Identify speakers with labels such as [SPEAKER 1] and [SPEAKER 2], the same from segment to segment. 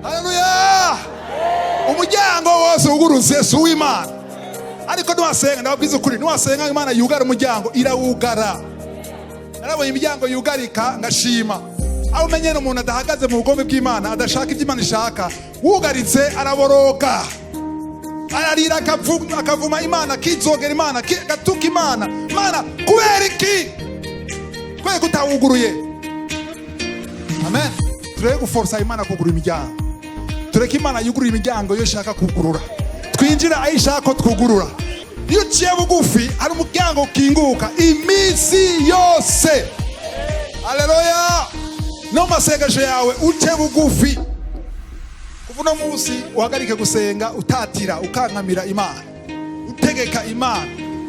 [SPEAKER 1] Haleluya! Umuryango wose wugurutse si uw'Imana. Ariko niwasenga, ndababwiza ukuri, niwasenga Imana yugara umuryango, irawugara. Narabonye imiryango yugarika ngashima. Aho umenyera umuntu adahagaze mu bugombe bw'Imana, adashaka ibyo Imana ishaka, wugaritse araboroga, ararira, akavuma Imana, akizogera Imana, agatuka Imana. Imana kubera iki? Kubera ko utawuguruye. Amen. Tureke guforosa Imana kugura imiryango. Tureke Imana yugurura imiryango iyo ishaka kugurura, twinjira aho ishaka ko twugurura. Iyo uciye bugufi, hari umuryango ukinguka iminsi yose. Haleluya! No mu masengesho yawe uce bugufi. Kuva uno munsi uhagarike gusenga utatira, ukankamira Imana, utegeka Imana,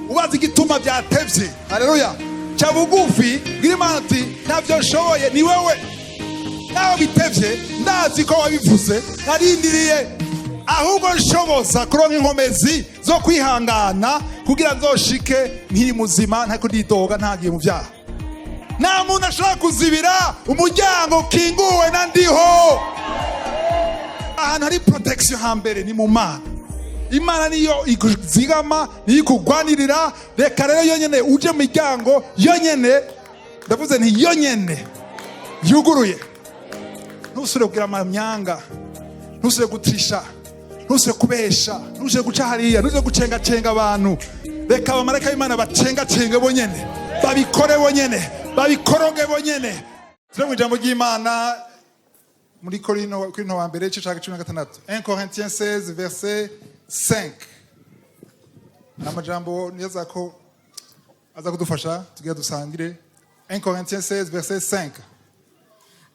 [SPEAKER 1] ubaza igituma byatevye. Haleluya! Ca bugufi, bwira Imana uti: "Ntavyo nshoboye, ni wewe. Nawe bitevye, ndazi ko wabivuze, narindiriye. Ahubwo nshoboza kuronka inkomezi zo kwihangana kugira nzoshike nkiri muzima, ntako ndidoga, ntagiye mu vyaha." Nta muntu ashobora kuzibira umuryango ukinguwe na Ndiho. Ahantu hari protection hambere ni mu Mana. Imana niyo ikuzigama, niyo ikugwanirira. Reka rero yonyene uje mu miryango yonyene, ndavuze nti yonyene yuguruye. Ntusubire kugira amanyanga, ntusubire gutrisha, ntusubire kubesha, ntusubire guca hariya, ntusubire gucengacenga abantu. Reka abamarayika b'Imana bacengacenge bonyene, babikore bonyene, babikoroge bonyene. Turi mu ijambo ry'Imana muri Korinto wa mbere, igice ca 16, 1 Corinthiens 16 verset 5. Ni amajambo nibaza ko aza kudufasha tugira dusangire. 1 Corinthiens 16 verset 5.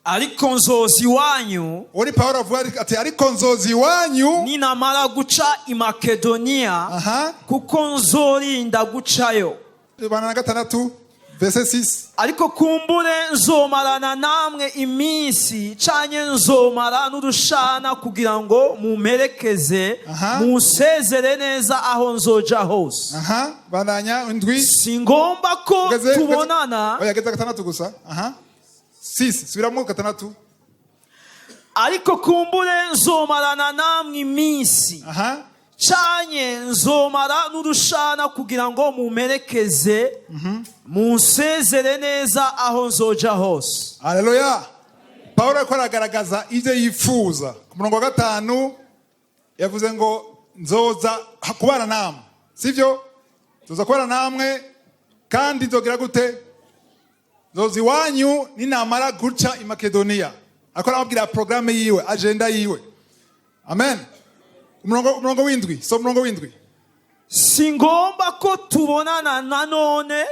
[SPEAKER 2] Ariko nzoza iwanyu.
[SPEAKER 1] Uwo ni Pawulo avuga ati: "Ariko nzoza iwanyu
[SPEAKER 2] ninamara guca i Makedoniya, kuko nzorinda gucayo.
[SPEAKER 1] Bana na gatandatu, verset 6.
[SPEAKER 2] Ariko kumbure nzomarana namwe iminsi canke nzomara n'urushana kugira ngo mumperekeze, munsezere neza aho nzoja hose.
[SPEAKER 1] Aha, bandanya indwi.
[SPEAKER 2] Si ngomba ko tubonana.
[SPEAKER 1] Oya, geza gatandatu gusa. Aha, 6, subiramo gatandatu.
[SPEAKER 2] Ariko kumbure nzomarana namwe iminsi canke nzomara n'urushana kugira ngo mumperekeze, munsezere neza aho nzoja hose.
[SPEAKER 1] Haleluya! Pawulo ariko aragaragaza ibyo yifuza. Ku murongo wa gatanu yavuze ngo: "Nzoza kubana namwe." Sibyo? "Nzoza kubana namwe, kandi nzogera gute? Nzoza iwanyu ninamara guca i Makedoniya." Ariko aramubwira porogaramu yiwe, agenda yiwe. Amen. Umurongo w'indwi, so umurongo w'indwi.
[SPEAKER 2] Si ngomba ko tubonana nanone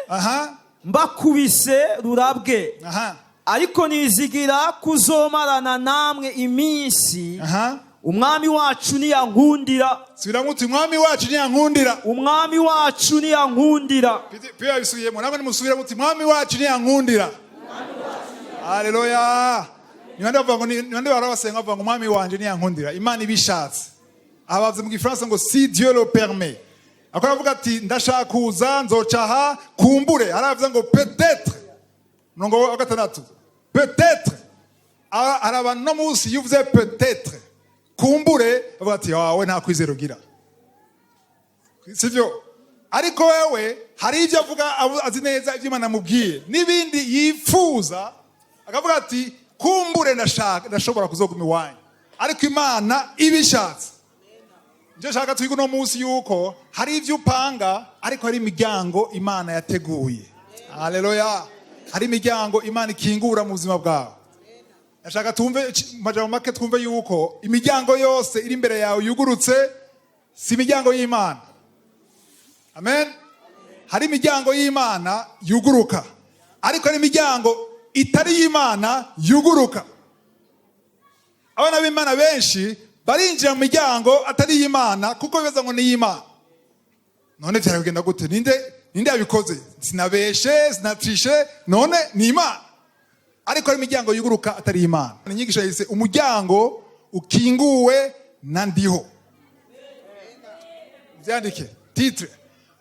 [SPEAKER 2] mbakubise rurabwe, ariko nizigira kuzomarana namwe iminsi, Umwami wacu niyankundira.
[SPEAKER 1] Subiramo uti: "Umwami wacu niyankundira."
[SPEAKER 2] Umwami wacu niyankundira.
[SPEAKER 1] Pia bisubiyemo, namwe nimusubiremo uti: "Mwami wacu niyankundira." Haleluya! Ni bande bavuga ngo ni bande bahora basenga bavuga ngo: "Umwami wanje niyankundira"? Imana ibishatse. Aha bavuze mu Gifaransa ngo "si Dieu le permet". Akora avuga ati: "Ndashaka kuza, nzoca aha, kumbure." Hari abavuze ngo "peut-être". Umurongo wa gatandatu, "peut-être". Hari abantu no munsi iyo uvuze "peut-être", kumbure, bavuga ati: "Wawe nta kwizera ugira." Sivyo? Ariko wewe hari ibyo avuga, azi neza ibyo Imana amubwiye n'ibindi yifuza, akavuga ati: "Kumbure ndashaka, ndashobora kuzoguma iwanyu, ariko Imana ibishatse." Nicyo nshaka twiga uno munsi, yuko hari ibyo upanga, ariko hari imiryango Imana yateguye. Haleluya! Hari imiryango Imana ikingura mu buzima bwawe. Ndashaka twumve mu majambo make, twumve yuko imiryango yose iri imbere yawe yugurutse si imiryango y'Imana. Amen. Hari imiryango y'Imana yuguruka, ariko hari imiryango itari y'Imana yuguruka. Abana b'Imana benshi barinjira mu miryango atari iy'Imana kuko bibaza ngo ni iy'Imana. None byari kugenda gute? Ninde yabikoze? Sinabeshe, sinatrishe, none ni Imana. Ariko hari imiryango yuguruka atari iy'Imana. Inyigisho yise "Umuryango ukinguwe na Ndiho". Byandike titre: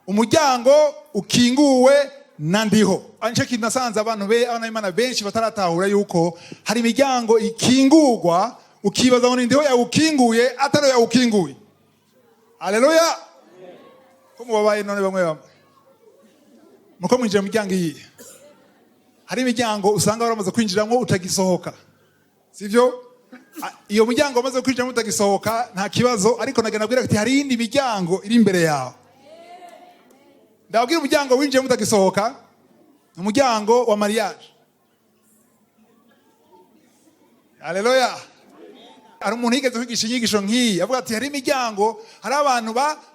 [SPEAKER 1] "Umuryango ukinguwe na Ndiho". Nicyo kintu nasanze abantu be, abana b'Imana benshi bataratahura, yuko hari imiryango ikingurwa. Ukibaza ngo ni Ndiho yawukinguye, atari yawukinguye. Haleluya! Ko mubabaye none? Bamwe bamwe muko mwinjira mu miryango iyi, hari imiryango usanga waramaze kwinjiramo utagisohoka, sivyo? Iyo muryango wamaze kwinjiramo utagisohoka, nta kibazo. Ariko nagenda nabwira ati hari iyindi miryango iri imbere yawe. Ndababwira, umuryango winjiyemo utagisohoka ni umuryango wa mariage. Haleluya! Hari umuntu yigeze kwigisha inyigisho nk'iyi, avuga ati hari imiryango, hari abantu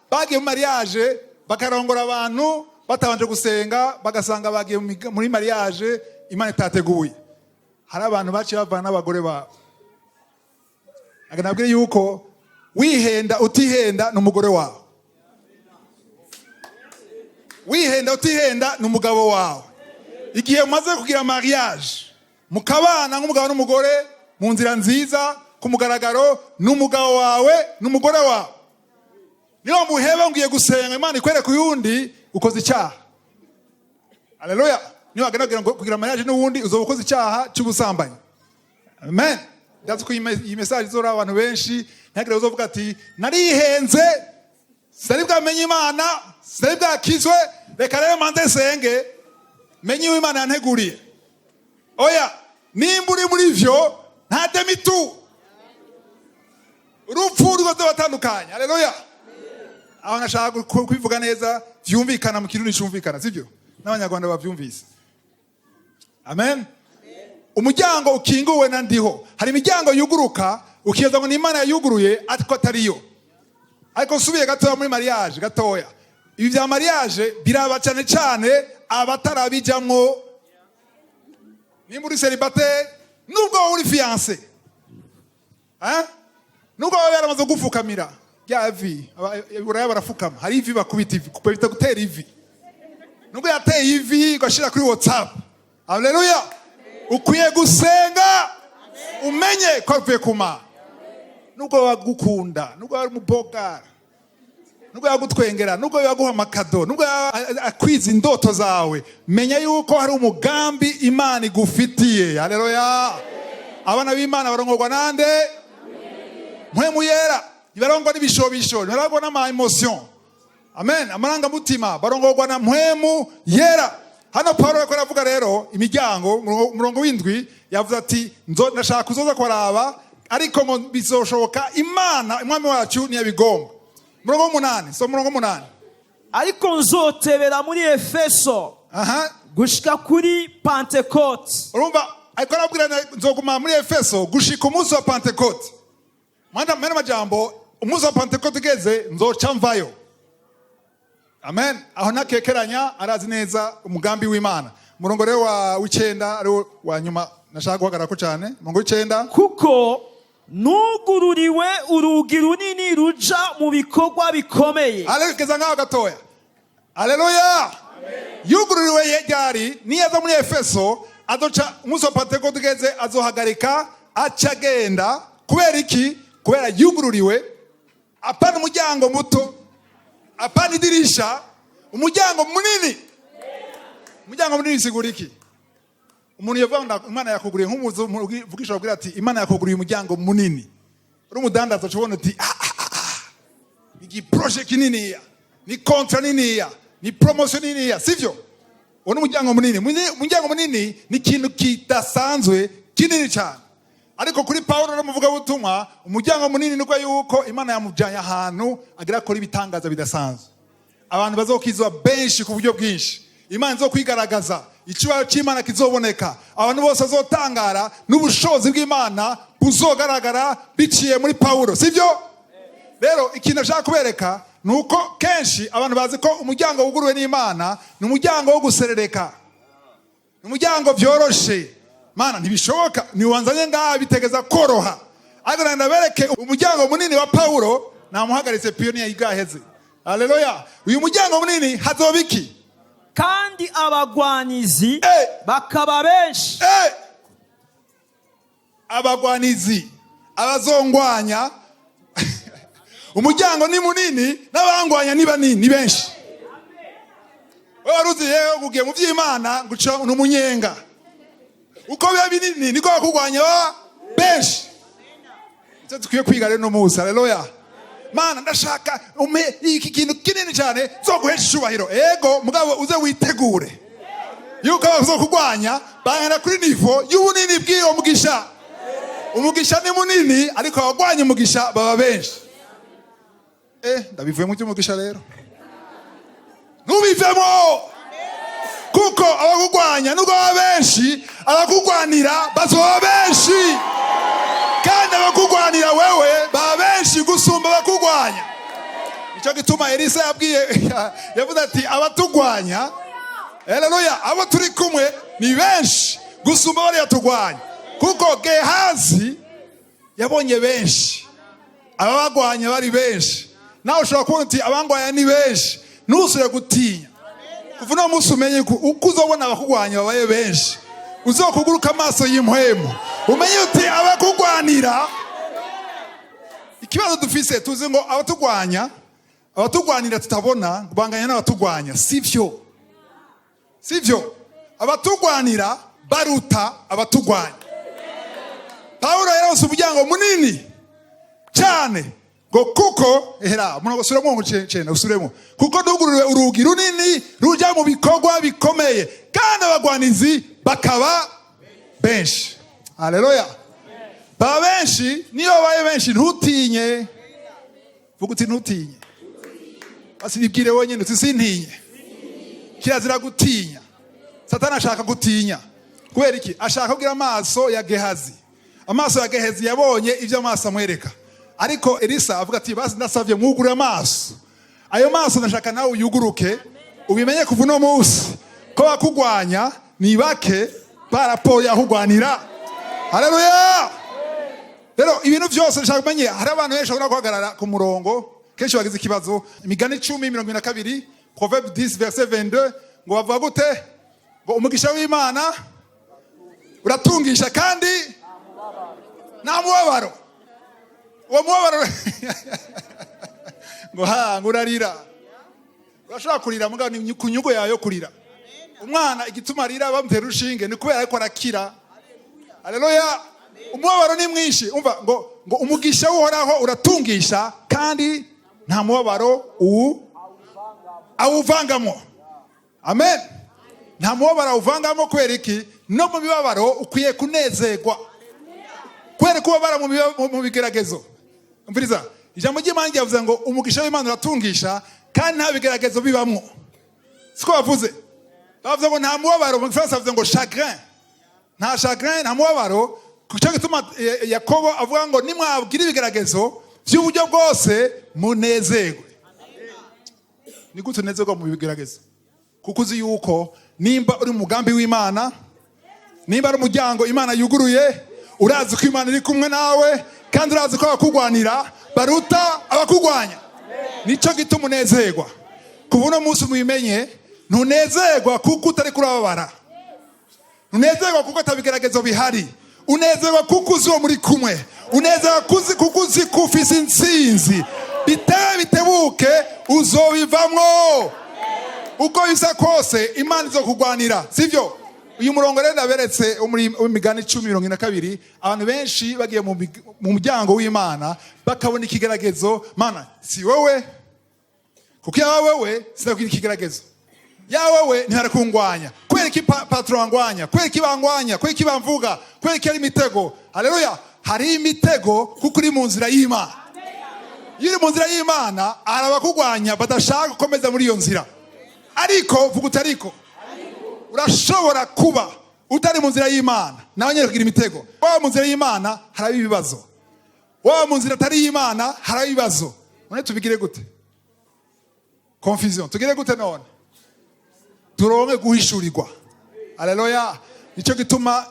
[SPEAKER 1] bagiye mu mariage, bakarongora abantu batabanje gusenga, bagasanga bagiye muri mariage Imana itateguye. Hari abantu baciye bavana n'abagore babo. Nabwire yuko wihenda utihenda, ni umugore wawe. Wihenda utihenda, ni umugabo wawe. Igihe umaze kugira mariage, mukabana nk'umugabo n'umugore mu nzira nziza, ku mugaragaro, ni umugabo wawe, ni umugore wawe. Niba muheba, ngiye gusenga, Imana ikwereka uyundi, ukoze icyaha. Haleluya! Niba wagenda kugira mariage n'uwundi, uzoba ukoze icyaha cy'ubusambanyi. Amen. Ndazi ko iyi message izora abantu benshi. Ntihagire uzovuga ati narihenze, sinari bwamenye Imana, sinari bwakizwe, reka rero manze senge menye uwo Imana yanteguriye. Oya, nimba uri muri vyo, nta demi-tour, urupfu ruzobatandukanya. Haleluya! Aho nashaka kubivuga neza vyumvikana mu Kirundi cyumvikana, sibyo? N'Abanyarwanda bavyumvise. Amen. Umuryango ukinguwe na Ndiho. Hari imiryango yuguruka ukibaza ngo ni Imana yayuguruye, ariko atariyo. Ariko nsubiye gatoya muri mariage gatoya. Ibi bya mariage biraba cyane cyane abatarabijamwo. Nimba uri célibataire, nubwo wowe uri fiancé, hein? Nubwo baba yaramaze gupfukamira rya vi, Buraya barafukama, hari ivi bakubita, ivi bita gutera ivi. Nubwo yateye ivi ugashira kuri WhatsApp, haleluya, ukwiye gusenga umenye ko avuye ku Mana. Nubwo bagukunda, nubwo ari umubogara, nubwo yagutwengera, nubwo yaguha amakado, nubwo akwiza indoto zawe, menya yuko hari umugambi Imana igufitiye. Haleluya! Abana b'Imana barongorwa nande? Mpwemu Yera. Ntibarongwa n'ibishobisho, ntibarongwa n'ama émotion, amen, amarangamutima. Barongorwa na Mpwemu Yera. Hano Paulo ariko aravuga rero imiryango. Umurongo w'indwi yavuze ati ndashaka kuzoza kwaraba, ariko ngo bizoshoboka Imana Umwami wacu ntiyabigomba. Umurongo w'umunani, so umurongo w'umunani.
[SPEAKER 2] Ariko nzotebera muri Efeso gushika kuri Pantekote.
[SPEAKER 1] Urumva, ariko arabwira, nzoguma muri Efeso gushika umunsi wa Pantekote. Mwene majambo, umunsi wa Pantekote ugeze, nzoca mvayo. Amen. Aho ntakekeranya, arazi neza umugambi w'Imana. Umurongo rero wa w'icenda, ariwo wa nyuma nashaka guhagararako cyane, umurongo w'icenda.
[SPEAKER 2] Kuko nugururiwe urugi runini ruja mu bikorwa bikomeye.
[SPEAKER 1] Haleluya! Geza ngaho gatoya. Haleluya! Yugururiwe ryari? Niyaza muri Efeso, azoca umunsi wa Pantekote ugeze azohagarika, aca agenda. Kubera iki? Kubera yugururiwe, apana umuryango muto, apana idirisha, umuryango munini. Umuryango munini bisigura iki? Umuntu yavuga ngo Imana yakuguriye, nk'umuvugisha abwira ati Imana yakuguriye umuryango munini, uri umudandaza uca ubona uti ah, ah, ah, ah. Ni igiprojet kininiya, ni contrat niniya, ni promotion niniya, sivyo? Uwo ni umuryango munini. Umuryango munini ni ikintu kidasanzwe, kinini cyane. Ariko kuri Pawulo n'umuvugabutumwa, umuryango munini ni uko yuko Imana yamujyanye ahantu agira akora ibitangaza bidasanzwe, abantu bazokizwa benshi ku buryo bwinshi, Imana izokwigaragaza, icyubahiro cy'Imana kizoboneka, abantu bose bazotangara n'ubushobozi bw'Imana buzogaragara biciye muri Pawulo, sibyo? Rero ikintu ashaka kubereka ni uko kenshi abantu bazi ko umuryango wuguruwe n'Imana ni umuryango wo guserereka, ni umuryango byoroshe. Mana, ntibishoboka, ntiwanzanye ngaha, bitegeza koroha. Ariko ndabereke umuryango munini wa Pawulo. Namuhagaritse piyoniya bwaheze. Haleluya! Uyu muryango munini hazoba iki?
[SPEAKER 2] Kandi abagwanizi bakaba benshi.
[SPEAKER 1] Abagwanizi, abazongwanya. Umuryango ni munini, n'abangwanya ni banini, ni benshi. Wowe wari uzi yewe ugiye mu by'Imana guca ni umunyenga, uko biba binini niko bakugwanya baba benshi. Icyo dukwiye kwiga rero no munsi, haleluya. Mana, ndashaka umpe iki kintu kinini cyane zo guhesha icyubahiro. Ego, mugabo uze witegure yuko abazokugwanya bangana kuri niveau y'ubunini bw'iyo mugisha. Umugisha ni munini, ariko abagwanya umugisha baba benshi. Ndabivuye mu by'umugisha rero, ntubivemo, kuko abakugwanya nubwo baba benshi, abakugwanira bazoba benshi, kandi abakugwanira wewe baba benshi gusumba abakugwanya. Nicyo gituma Elisa yabwiye, yavuze ati: "Abatugwanya, haleluya, abo turi kumwe ni benshi gusumba bariya tugwanya." Kuko Gehazi yabonye benshi, ababagwanya bari benshi. Nawe ushobora kubona uti: "Abangwanya ni benshi." Ntusubire gutinya. Kuva uno munsi umenye ko uko uzobona abakugwanya babaye benshi, uzokuguruka amaso y'impwemu, umenye uti abakugwanira. Ikibazo dufise, tuzi ngo abatugwanya, abatugwanira tutabona banganya n'abatugwanya. Sivyo, sivyo. Abatugwanira baruta abatugwanya. Pawulo yaronse umuryango munini cyane, ngo kuko ehera umuntu usubiremo, ngo cenda usubiremo: "Kuko nugururiwe urugi runini ruja mu bikorwa bikomeye, kandi abagwanizi bakaba benshi." Haleluya! Baba benshi. Niyo babaye benshi, ntutinye. Vuga uti: "Ntutinye." Basi ibwire wenyine uti: "Sintinye." Kirazira gutinya. Satani ashaka gutinya. Kubera iki? Ashaka kugira amaso ya Gehazi. Amaso ya Gehazi yabonye ibyo amaso amwereka, ariko Elisa avuga ati: "Basi ndasabye mwugure amaso." Ayo maso ndashaka nawe uyuguruke, ubimenye kuva uno munsi ko bakugwanya ni bake par rapport yahugwanira. Haleluya! Rero ibintu byose ndashaka umenye, hari abantu benshi bashobora guhagarara ku murongo kenshi bagize ikibazo. Imigani 10:22, Proverbe 10 verset 22, ngo bavuga gute? Ngo umugisha w'Imana uratungisha kandi nta mubabaro. Uwo mubabaro ngo ha ngo urarira, urashobora kurira, mugabo ni ku nyungu yawe yo kurira. Umwana igituma arira bamutera urushinge ni kubera ariko arakira. Haleluya! Umubabaro ni mwinshi. Umva ngo umugisha w'Uhoraho uratungisha kandi nta mubabaro uwu awuvangamo. Amen. Nta mubabaro awuvangamo. Kubera iki? No mu mibabaro ukwiye kunezerwa. Kubera ko ubabara mu bigeragezo, umviriza ijambo ry'Imana ryavuze ngo umugisha w'Imana uratungisha kandi nta bigeragezo bibamwo. Siko bavuze? Bavuze ngo nta mubabaro. Mu Gifaransa bavuze ngo chagrin. Nta chagrin, nta mubabaro. Cyo gituma Yakobo avuga ngo nimwabwira ibigeragezo by'uburyo bwose munezerwe. Ni gute unezerwa mu bigeragezo? Kuko uzi yuko nimba uri mu mugambi w'Imana, nimba ari umuryango Imana yuguruye, urazi ko Imana iri kumwe nawe, kandi urazi ko abakugwanira baruta abakugwanya. Nicyo gituma unezerwa. Kuva uno munsi mubimenye, ntunezerwa kuko utari kurababara, ntunezerwa kuko atabigeragezo bihari. Unezerwa kuko uzi uwo muri kumwe. Unezerwa kuko uzi ko ufise intsinzi. Bitebe bitebuke uzobivamwo. Uko bisa kose Imana izokugwanira, sivyo? Uyu murongo rero ndaberetse wo muri Imigani 10:22. Abantu benshi bagiye mu muryango w'Imana bakabona ikigeragezo: "Mana, si wowe, kuko yaba wewe sinakugira ikigeragezo, yawe we ntihari kungwanya. Kubera iki patron angwanya? Kubera iki bangwanya? Kubera iki bamvuga? Kubera iki hari imitego?" Haleluya! Hari imitego kuko uri mu nzira y'Imana. Iyo uri mu nzira y'Imana, hari abakugwanya badashaka gukomeza muri iyo nzira. Ariko vuga uti: "Ariko." Urashobora kuba utari mu nzira y'Imana, nawe nyine kugira imitego. Waba mu nzira y'Imana haraba ibibazo, waba mu nzira atari y'Imana haraba ibibazo. None tubigire gute? Confusion. Tugire gute none? Turonke guhishurirwa. Haleluya! Nicyo gituma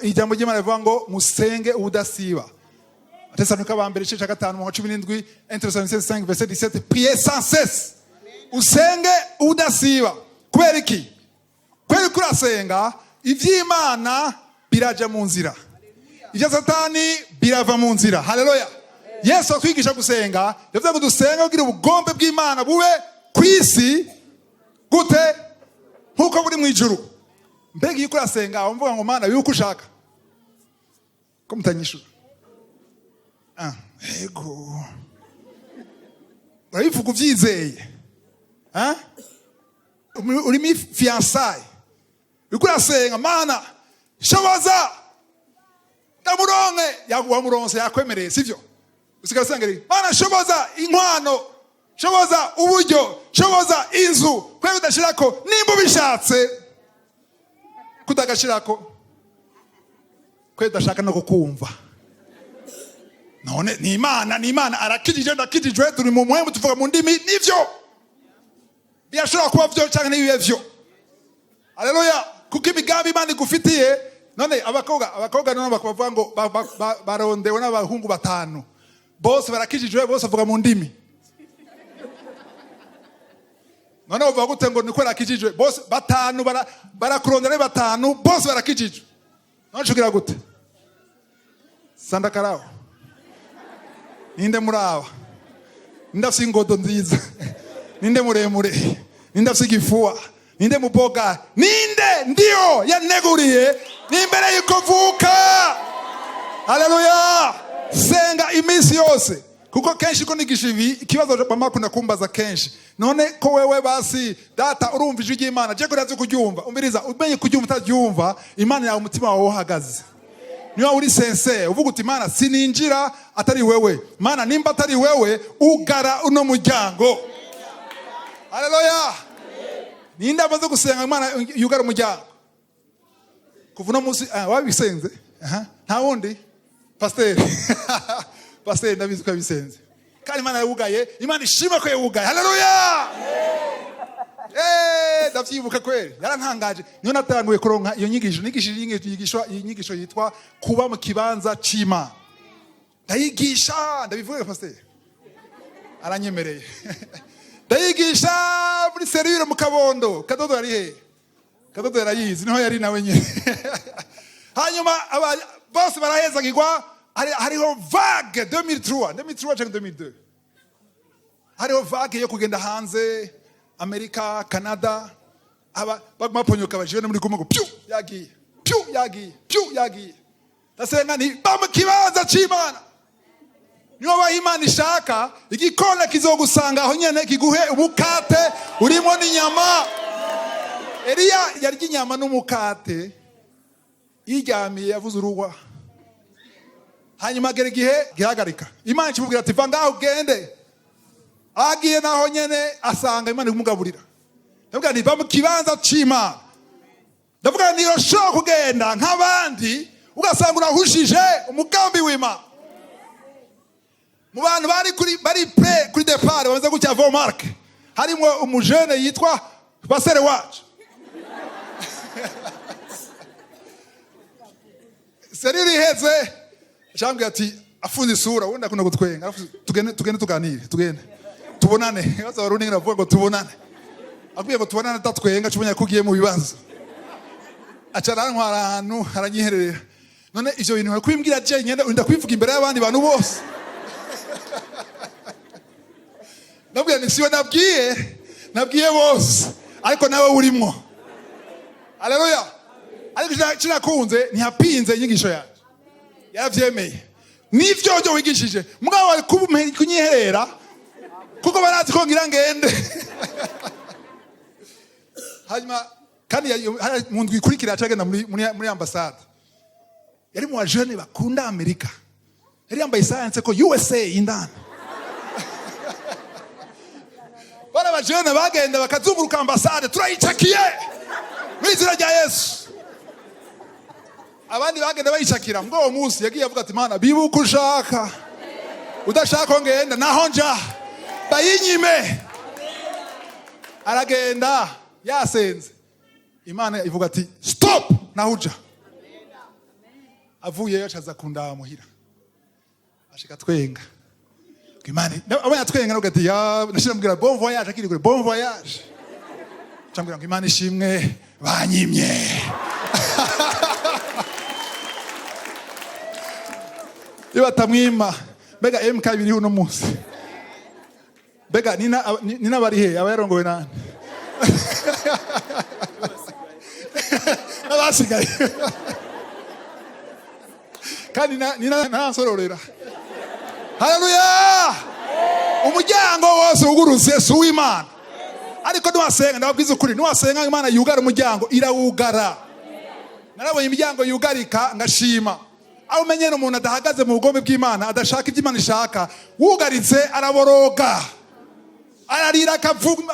[SPEAKER 1] ijambo ry'Imana rivuga ngo musenge ubudasiba. Abatesalonika ba mbere igice cya 5 umurongo 17, 1 Thessaloniciens 5 verset 17: "Priez sans cesse." Usenge ubudasiba. Kubera iki? Kubera ko urasenga, iby'Imana biraja mu nzira, ibya Satani birava mu nzira. Haleluya! Yesu atwigisha gusenga, yavuze ngo dusenge kugira ubugombe bw'Imana bube ku isi gute? Nk'uko buri mu ijuru. Mbega iyo urasenga wumva ngo: "Mana, bibe uko ushaka"? Ko mutanyishura? Ah, ego, urabivuga ubyizeye. Ah? Uri muri fiançailles, uriko urasenga: "Mana, shoboza ndamuronke." Wamuronse, yakwemereye, sivyo? Usigara usenga: "Mana, shoboza inkwano, shoboza uburyo, shoboza inzu." Kubera udashirako, nimba ubishatse kutagashirako, kubera udashaka no kukumva. None ni Imana, ni Imana. Arakijije, ndakijijwe, turi mu muhemu, tuvuga mu ndimi, nivyo. Birashobora kuba vyo canke ntibibe vyo. Haleluya! Kuko imigambi Imana igufitiye. None abakobwa none bakavuga ngo barondewe n'abahungu batanu, bose barakijijwe, bose bavuga mu ndimi. None uvuga gute ngo niko barakijijwe bose batanu? Barakurondera ari batanu, bose barakijijwe. None ucugira gute? Sandakarawo, ninde muri aba? Ninde afise ingodo nziza? Ninde muremure? Ninde afise igifuwa? Ninde muboga? Ninde? Ndiyo yaneguriye ni imbere yuko mvuka. Haleluya! Senga iminsi yose, kuko kenshi ko nigisha ibi, ikibazo mama akunda kumbaza kenshi: "None ko wewe basi data urumva ijwi ry'Imana, je ko urazi kuryumva?" Umviriza, umenye kuryumva utaryumva, Imana yawe umutima wawe uhagaze. Niba uri sincère, uvuga uti: "Mana, sininjira atari wewe. Mana, nimba atari wewe, ugara uno muryango." Haleluya! Ninde amaze gusenga Imana yugara umuryango kuva uno munsi? Ah, wabisenze? Aha, nta wundi. Pasiteri, ndabizi ko yabisenze kandi Imana yawugaye. Imana ishima ko yawugaye. Haleluya! Eh, ndavyibuka kweli, yarantangaje. Niyo natanguye kuronka iyo nyigisho, nigishije inyigisho, iyi nyigisho yitwa "Kuba mu kibanza c'Imana". Ndayigisha, ndabivuga, pasiteri aranyemereye. Ndayigisha muri cellule mu Kabondo. Kadodo yari he? Kadodo yarayizi, niho yari nawe nyine. Hanyuma bose barahezagirwa. Hariho vague 2003, 2003 cyangwa 2002, hariho vague yo kugenda hanze, Amerika, Canada. Aba baguma baponyoka bajiwe muri kumwe ngo pyu yagiye, pyu yagiye, pyu yagiye. Ndasenga nti: "Ba mu kibanza c'Imana." Niba wabaha Imana ishaka, igikona kizogusanga aho nyene, kiguhe umukate urimo n'inyama. Eliya yarya inyama n'umukate yiryamiye, yavuze uruwa. Hanyuma agera igihe gihagarika, Imana ikimubwira ati: "Va ngaho ugende." Agiye naho nyene asanga Imana ikumugaburira. Ndavuga nti: "Va mu kibanza c'Imana." Ndavuga nti: "Urashobora kugenda nk'abandi, ugasanga urahushije umugambi w'Imana." Mu bantu bari kuri bari prêts kuri départ, bamaze gutya vomark, harimo umujene yitwa basere wacu. Cellule iheze, acambwira ati, afunze isura, ubundi akunda gutwenga: "Tugende, tugende tuganire, tugende tubonane." Baza Abarundi bavuga ngo "tubonane". Akubwiye ngo "tubonane" atatwenga, cumenya ko ugiye mu bibazo. Aca arantwara ahantu, aranyiherera. "None ivyo bintu wari kubimbwira jenyine, urinda kubivuga imbere y'abandi bantu bose?" Ndabwira nti: "Siwe nabwiye, nabwiye bose, ariko nawe urimwo." Haleluya! Ariko kinakunze, ntiyapinze inyigisho yanjye, yaravyemeye nivyo byo wigishije. Mugabo wari kunyiherera kuko barazi ko ngira ngende. Hanyuma kandi mu ndwi ikurikira yacagenda muri ambasade. Yari mu bajene bakunda Amerika, yari yambaye isaha yanditse ko USA indani. Bari abajene bagenda bakazunguruka ambasade: "Turayicakiye mu izina rya Yesu." Abandi bagenda bayicakira ngo uwo munsi yagiye avuga ati: "Mana, bibuka ushaka, udashaka ko ngenda naho nja bayinyime." Aragenda yasenze, Imana ivuga ati: "Stop, naho uja." Avuyeyo acaza kundaba muhira, ashika twenga. Imana abanya twenga, navuga ati ya nashira mbwira: "Bon voyage." Akiri kure: "Bon voyage." Cambwira ngo: "Imana ishimwe, banyimye." Iyo batamwima, mbega MK biriho uno munsi? Mbega nina bari he? Aba yarongowe nande n'abasigaye? Kandi nina ntaransororera. Haleluya! Umuryango wose wugurutse si uw'Imana. Ariko niwasenga, ndababwiza ukuri, niwasenga Imana yugara umuryango, irawugara. Narabonye imiryango yugarika ngashima. Aho umenyera umuntu adahagaze mu bugombe bw'Imana, adashaka ibyo Imana ishaka, wugaritse araboroga, ararira,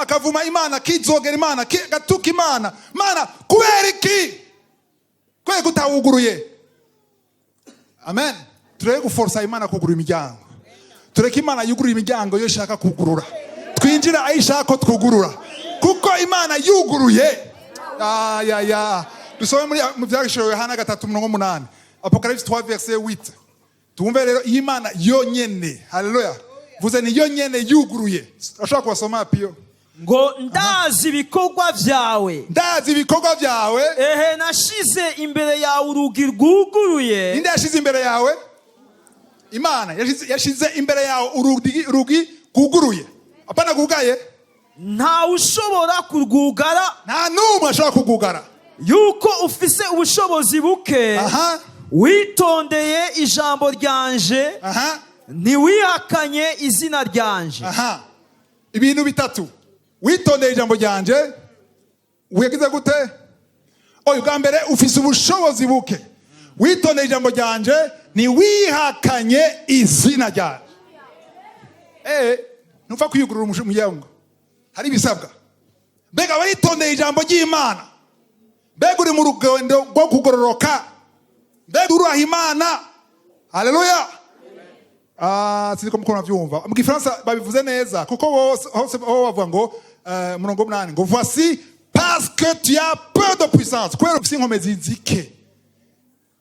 [SPEAKER 1] akavuma Imana, akizogera Imana, agatuka Imana. Mana, kubera iki? Kubera ko utawuguruye. Amen. Tureke guforsa Imana kugura imiryango. Tureke Imana yugurura imiryango iyo ishaka kugurura, twinjira aho ishaka ko twugurura, kuko Imana yuguruye ya. Dusome muri mu Byahishuriwe Yohana 3 umurongo 8, Apocalypse 3 verset 8. Twumve rero iyo Imana yonyene, haleluya, vuze ni yonyene yuguruye. Ashobora kubasoma, Piyo?
[SPEAKER 2] Ngo: "Ndazi ibikorwa byawe."
[SPEAKER 1] Ndazi ibikorwa byawe.
[SPEAKER 2] "Ehe, nashize imbere yawe urugi rwuguruye."
[SPEAKER 1] Ninde yashize imbere yawe? Imana yashize imbere yawe urugi rwuguruye, apana rwugaye.
[SPEAKER 2] "Ntawe ushobora kurwugara."
[SPEAKER 1] Nta n'umwe ashobora kugugara.
[SPEAKER 2] "Yuko ufise ubushobozi buke, witondeye ijambo ryanje, ntiwihakanye izina ryanje."
[SPEAKER 1] Aha, ibintu bitatu: witondeye ijambo ryanje, wigize gute? Oya, bwa mbere ufise ubushobozi buke, witondeye ijambo ryanje, ntiwihakanye izina ryanje. Ntupfa kwiyugurura umuryango, hari ibisabwa. Mbega waritondeye ijambo ry'Imana? Mbega uri mu rugendo rwo kugororoka? Mbega uruha Imana? Haleluya! Ah, sinzi ko muko navyumva. Mu Gifaransa babivuze neza, kuko bose hose ho bavuga ngo murongo 8 ngo: "Voici, parce que tu as peu de puissance", kubera ufise inkomezi zike.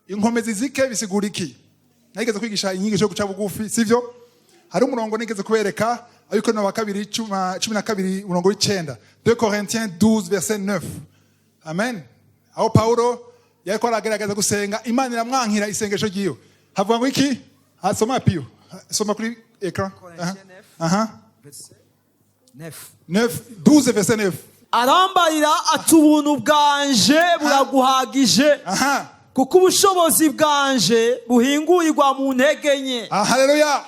[SPEAKER 1] Inkomezi zike bisigura iki? Nageze kwigisha inyigisho yo guca bugufi, sivyo? Hari umurongo nigeze kubereka, ariko no wa kabiri 12 umurongo w'9, 2 Corinthiens 12 verset 9. Amen. Aho Paulo yariko aragerageza gusenga, Imana iramwankira isengesho ryiwe. Havuga ngo iki? Hasoma, Piyo, soma kuri écran. Aha. Aha.
[SPEAKER 2] Neuf.
[SPEAKER 1] 9, 12 verset 9.
[SPEAKER 2] Arambarira ati: "Ubuntu bwanje buraguhagije, kuko ubushobozi bwanje buhingurirwa mu ntege nke."
[SPEAKER 1] Ah, haleluya!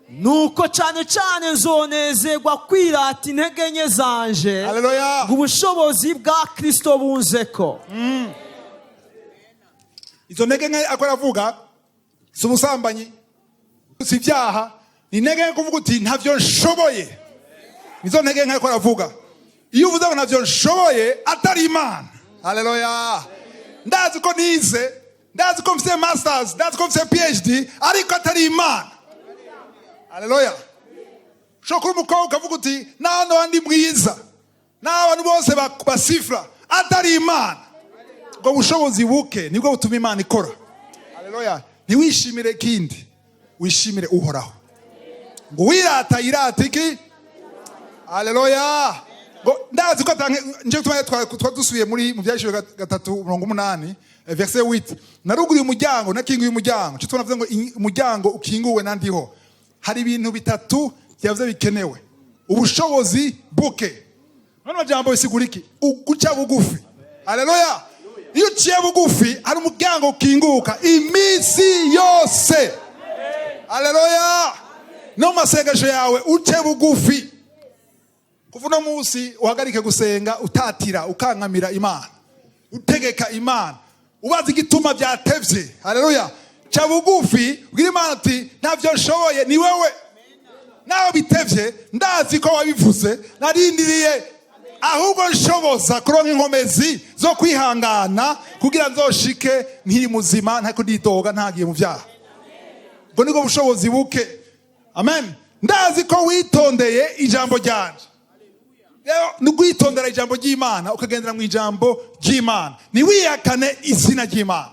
[SPEAKER 2] "Nuko cyane cyane nzonezerwa kwirata intege nke zanje,
[SPEAKER 1] Haleluya!
[SPEAKER 2] ngo ubushobozi bwa Kristo bunzeko."
[SPEAKER 1] Izo ntege nke ako aravuga si ubusambanyi, si ibyaha, ni intege nke kuvuga uti: "Ntavyo nshoboye." Nizo ntege nke ako aravuga. Iyo uvuze ngo ntavyo nshoboye atari Imana, haleluya! Ndazi ko nize, ndazi ko mfise masters, ndazi ko mfise PhD, ariko atari Imana, haleluya! Ushobora kuba umukobwa ukavuga uti: "Naho ndi mwiza, naho abantu bose basifra", atari Imana. Ubwo bushobozi buke nibwo butuma Imana ikora. Haleluya! Ntiwishimire ikindi, wishimire Uhoraho. Ngo wirata yirata iki? Haleluya! Ngo ndazi ko nje gutuma twa dusubiye muri mu Byahishuriwe 3 umurongo 8, verset 8: "Naruguriye umuryango, nakinguye umuryango." Cyo tunavuze ngo umuryango ukinguwe nandiho. Hari ibintu bitatu byavuze bikenewe: ubushobozi buke. None majambo bisigura iki? Uguca bugufi. Haleluya! Iyo uciye bugufi, hari umuryango ukinguka iminsi yose. Haleluya! No mu masengesho yawe uce bugufi. Kuva uno munsi uhagarike gusenga utatira, ukankamira Imana, utegeka Imana, ubaza igituma byatevye. Haleluya! Ca bugufi, ubwira Imana uti: "Ntavyo nshoboye, ni wewe. Nawe bitevye, ndazi ko wabivuze, narindiriye. Ahubwo nshoboza kuronka inkomezi zo kwihangana kugira nzoshike nkiri muzima, ntako ndidoga, ntagiye mu vyaha." Ubwo nibwo bushobozi buke. Amen. Ndazi ko witondeye ijambo ryanje. Rero ni ukwitondera ijambo ry'Imana, ukagendera mu ijambo ry'Imana, ntiwihakane izina ry'Imana.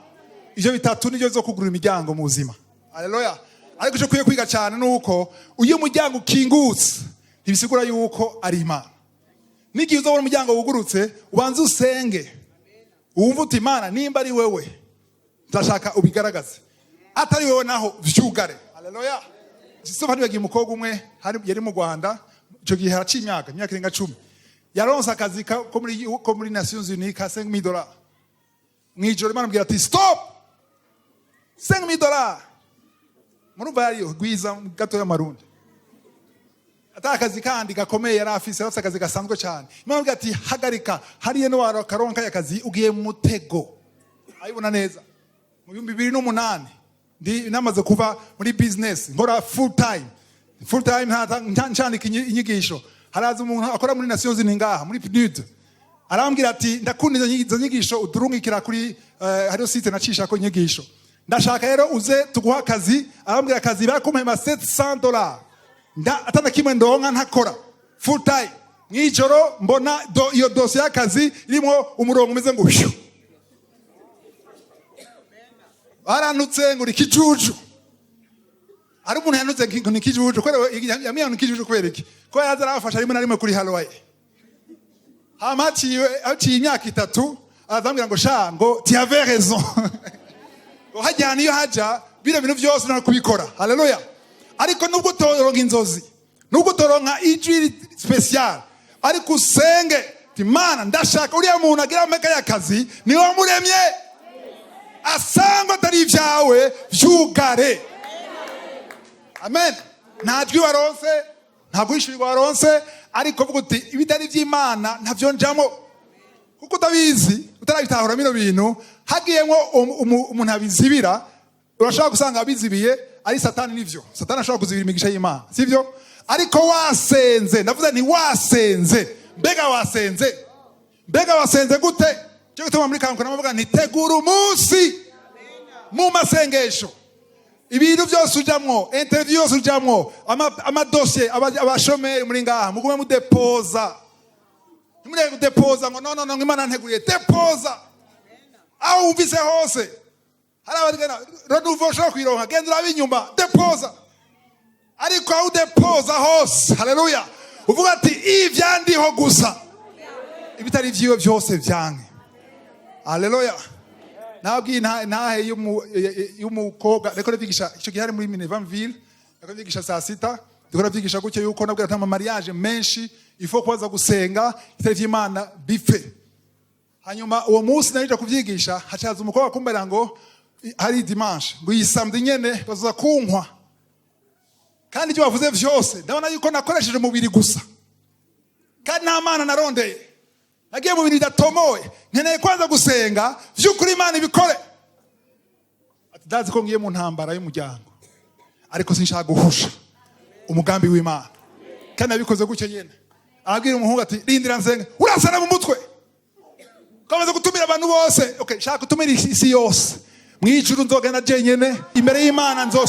[SPEAKER 1] Ibyo bitatu nibyo zo kugurura imiryango mu buzima. Haleluya! Ariko icyo ukwiye kwiga cyane ni uko iyo umuryango ukingutse, ntibisigura yuko ari Imana. N'igihe uzabona umuryango wugurutse, ubanze usenge, wumve uti: "Imana, nimba ari wewe, ndashaka ubigaragaze. Atari wewe naho, vyugare." Haleluya! Sofa ntibagiye umukobwa umwe yari mu Rwanda icyo gihe, haraciye imyaka irenga 10. Yaronse akazi ko muri Nations Unies ka 5000 dollars. Mwijoro Imana ambwira ati: "Stop, 5000 dollars." Murumva yariyo gwiza gato y'amarundi, ata akazi kandi gakomeye yari afise, afise akazi gasanzwe cyane. Imana ivuga ati: "Hagarika hariya, no karonka akazi ugiye mu mutego." Ayibona neza mu 2008, ndi namaze kuva muri business, nkora full time, full time, ncandika inyigisho. Haraza umuntu akora muri Nations Unies ngaha muri PNUD, arambwira ati: "Ndakunda izo nyigisho uturungikira kuri hariyo site nacishako inyigisho, ndashaka rero uze tuguha akazi." Arambwira akazi bakumpema $700, nda atana kimwe ndonka, ntakora full time. Mwijoro mbona iyo dosiye y'akazi irimo umurongo umeze ngo hyu. Barantutse ngo uri kijuju. Hari umuntu yanutse ngo ni kijuju kubera yambwiye ngo ni kijuju. Kubera iki? Ko yaza arafasha rimwe na rimwe kuri haloye. Hama haciye imyaka 3, arazambwira ngo: "Sha," ngo, "tu avais raison," ngo hajyana niyo haja bino bintu byose no kubikora. Haleluya! Ariko nubwo utoronka inzozi, nubwo utoronka ijwi special, ariko usenge ati: "Mana, ndashaka uriya muntu agira ameka y'akazi, niwe wamuremye." Asangwa atari ibyawe, vyugare. Amen. Nta jwi waronse, nta guhishurirwa waronse, ariko vuga uti: "Ibitari iby'Imana ntavyo njamo." Kuko utabizi, utarabitahura bino bintu, hagiyemwo umuntu abizibira, urashobora gusanga abizibiye ari Satani. Nivyo, Satani ashobora kuzibira imigisha y'Imana, sivyo? Ariko wasenze, ndavuze nti wasenze. Mbega wasenze? Mbega wasenze gute? Cyo gituma muri kanguka navuga nti: "Tegura umunsi mu masengesho." Ibintu byose ujamwo, interview yose ujamwo, amadosiye, abashomeri muri ngaha, mugume mudepoza. Ntimureke kudepoza ngo: "No, no, no," ngo "Imana nteguriye." Depoza aho wumvise hose. Hari abagana Renouveau, ushobora kuyironka, genda urabe inyuma, depoza. Ariko aho udepoza hose, haleluya, uvuga ati: "Ibyandiho gusa, ibitari vyiwe byose vyanke." Haleluya! Nabwiye ntahe y'umukobwa, reko ndavyigisha icyo gihe hari muri Minevanville, reko ndavyigisha saa sita, ndiko ndavyigisha gutyo yuko nabwira ati ama mariage menshi ifo kubaza gusenga, itari vy'Imana bipfe. Hanyuma uwo munsi narija kuvyigisha, hacaza umukobwa kumbera ngo hari dimanche, ngo iyi samedi nyene bazoza kunkwa. Kandi ibyo bavuze vyose ndabona yuko nakoresheje umubiri gusa, kandi nta Mana narondeye, nagiye mu bintu bidatomoye. Nkeneye kwanza gusenga vy'ukuri, Imana ibikore. Ati: "Ndazi ko ngiye mu ntambara y'umuryango, ariko sinshaka guhusha umugambi w'Imana." Kandi yabikoze gutyo nyene, arabwira umuhungu ati: "Rindira nsenga." "Urasana mu mutwe, kamaze gutumira abantu bose." "Okay, shaka gutumira isi yose, mwijuru nzogenda jenyene imbere y'Imana, nzo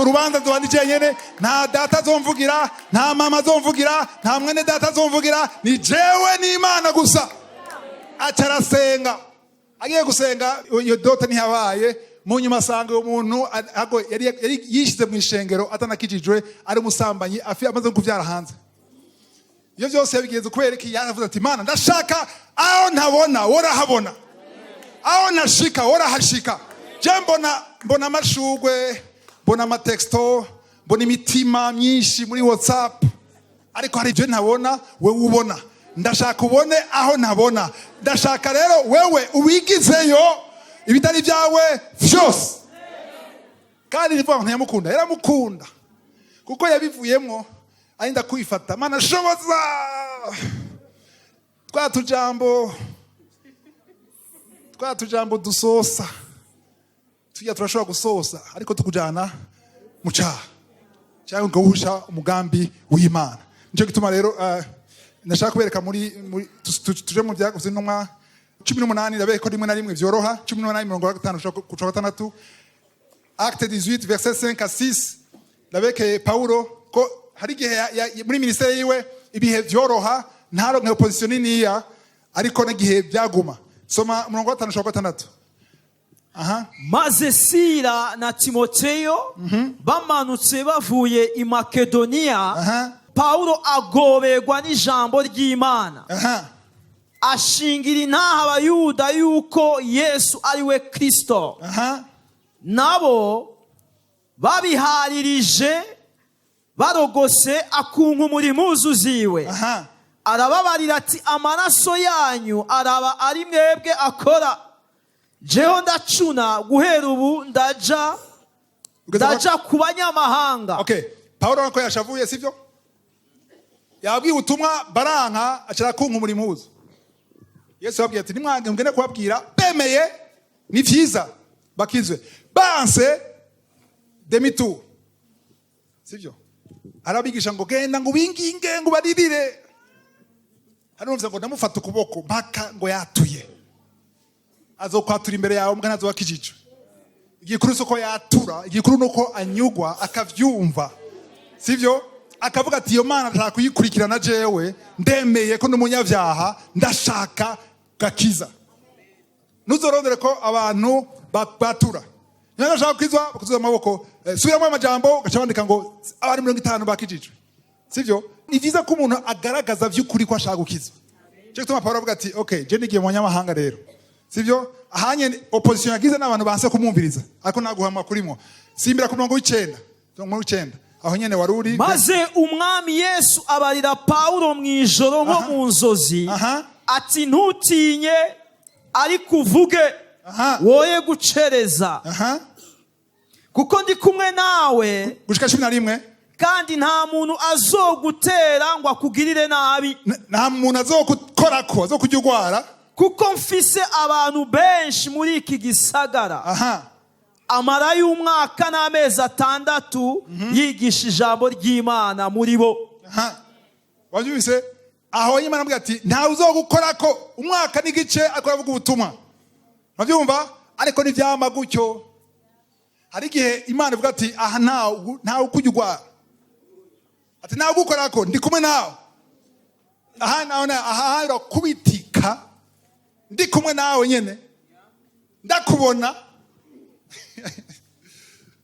[SPEAKER 1] urubanza nzoba ndi jenyene, nta data azomvugira, nta mama azomvugira, nta mwene data azomvugira, ni jewe n'Imana gusa." Aca arasenga. Agiye gusenga, iyo dot ntiyabaye. Mu nyuma asanga uwo muntu yari yishyize mu ishengero atanakijijwe, ari umusambanyi, amaze kubyara hanze. Iyo byose yabigenze kubera iki? Yaravuze ati: "Mana, ndashaka aho ntabona worahabona, aho ntashika worahashika. Je mbona amashugwe, mbona amatexto, mbona imitima myinshi muri WhatsApp, ariko hari ibyo ntabona wewe ubona. Ndashaka ubone aho ntabona. Ndashaka rero wewe uwigizeyo ibitari byawe vyose." Kandi nivuga ngo ntiyamukunda, yaramukunda, kuko yabivuyemwo arinda kwifata: "Mana, shoboza twa tujambo dusosa tujya turashobora gusosa, ariko tukujana mu cyaha cyangwa ugahusha umugambi w'Imana." Nicyo gituma rero ndashaka kubereka muri tuje mu Byakozwe n'Intumwa 18. Ndabereka ko rimwe na rimwe vyoroha. 18, mirongo gatanu guca gatandatu, Acte 18, verset 5 à 6. Ndabekeye Paulo ko hari igihe muri ministère yiwe ibihe vyoroha, ntaronke opposition niniya, ariko n'igihe byaguma. Soma umurongo wa gatanu gushika gatandatu. Aha.
[SPEAKER 2] Maze Sila na Timoteyo bamanutse bavuye i Makedoniya, Pawulo agoberwa n'ijambo ry'Imana, ashingira intaha Abayuda yuko Yesu ari we Kristo. Nabo babiharirije barogose akunkumura impuzu ziwe, arababarira ati: "Amaraso yanyu araba ari mwebwe akora. Jeho ndacuna, guhera ubu ndaja
[SPEAKER 1] Ugeze
[SPEAKER 2] Ndaja ku banyamahanga.
[SPEAKER 1] Okay, Paulo ko yashavuye, sivyo? Yabwiye ubutumwa baranka, acara kunkumura impuzu. Yesu yababwiye ati: "Nimwange mugende kubabwira, bemeye ni vyiza bakizwe, banse demi-tour." Sivyo? Arabigisha ngo genda, ngo ubinginge, ngo ubaririre. Hari numvise ngo ndamufata ukuboko mpaka ngo yatuye. Azokwatura imbere yawe, mbwa ntazoba akijijwe. Igikuru si uko yatura, igikuru ni uko anyugwa, akavyumva, sivyo? Akavuga ati: "Iyo Mana ndashaka kuyikurikirana, jewe ndemeye ko n'umunyabyaha, ndashaka gakiza." Ntuzorondere ko abantu batura. Niba bashaka gukizwa, bakuzuza amaboko. Subiramo amajambo, ugaca bandika ngo abantu 50 bakijijwe, sivyo? Ni vyiza ko umuntu agaragaza vy'ukuri ko ashaka gukizwa. Cyo gituma Paulo avuga ati: "Okay, je nigiye mu banyamahanga rero." Sivyo? Ahanye opposition yagize n'abantu banse kumwumviriza, ariko naguhama kurimo. Simbira ku murongo w'icenda, umurongo w'icenda, aho nyene wari uri.
[SPEAKER 2] Maze Umwami Yesu abarira Pawulo mu ijoro nko mu nzozi ati: "Ntutinye, ariko uvuge, woye gucereza, kuko ndi kumwe nawe."
[SPEAKER 1] Gushika 11.
[SPEAKER 2] "Kandi nta muntu azogutera ngo akugirire nabi."
[SPEAKER 1] Nta muntu azogukorako, azokujya urwara.
[SPEAKER 2] "Kuko mfise abantu benshi muri iki gisagara." Amarayo umwaka n'amezi 6 yigisha ijambo ry'Imana muri bo.
[SPEAKER 1] Aha, wabyumvise? Aho Imana avuga ati: "Ntawe uzogukorako." Umwaka n'igice ariko aravuga ubutumwa, urabyumva? Ariko ntibyama gutyo. Hari igihe Imana ivuga ati: "Aha ntawe ukujya urwara." Ati: "Ntawe ugukorako, ndi kumwe nawe." Aha nawe aha urakubitika, ndi kumwe nawe nyene, ndakubona.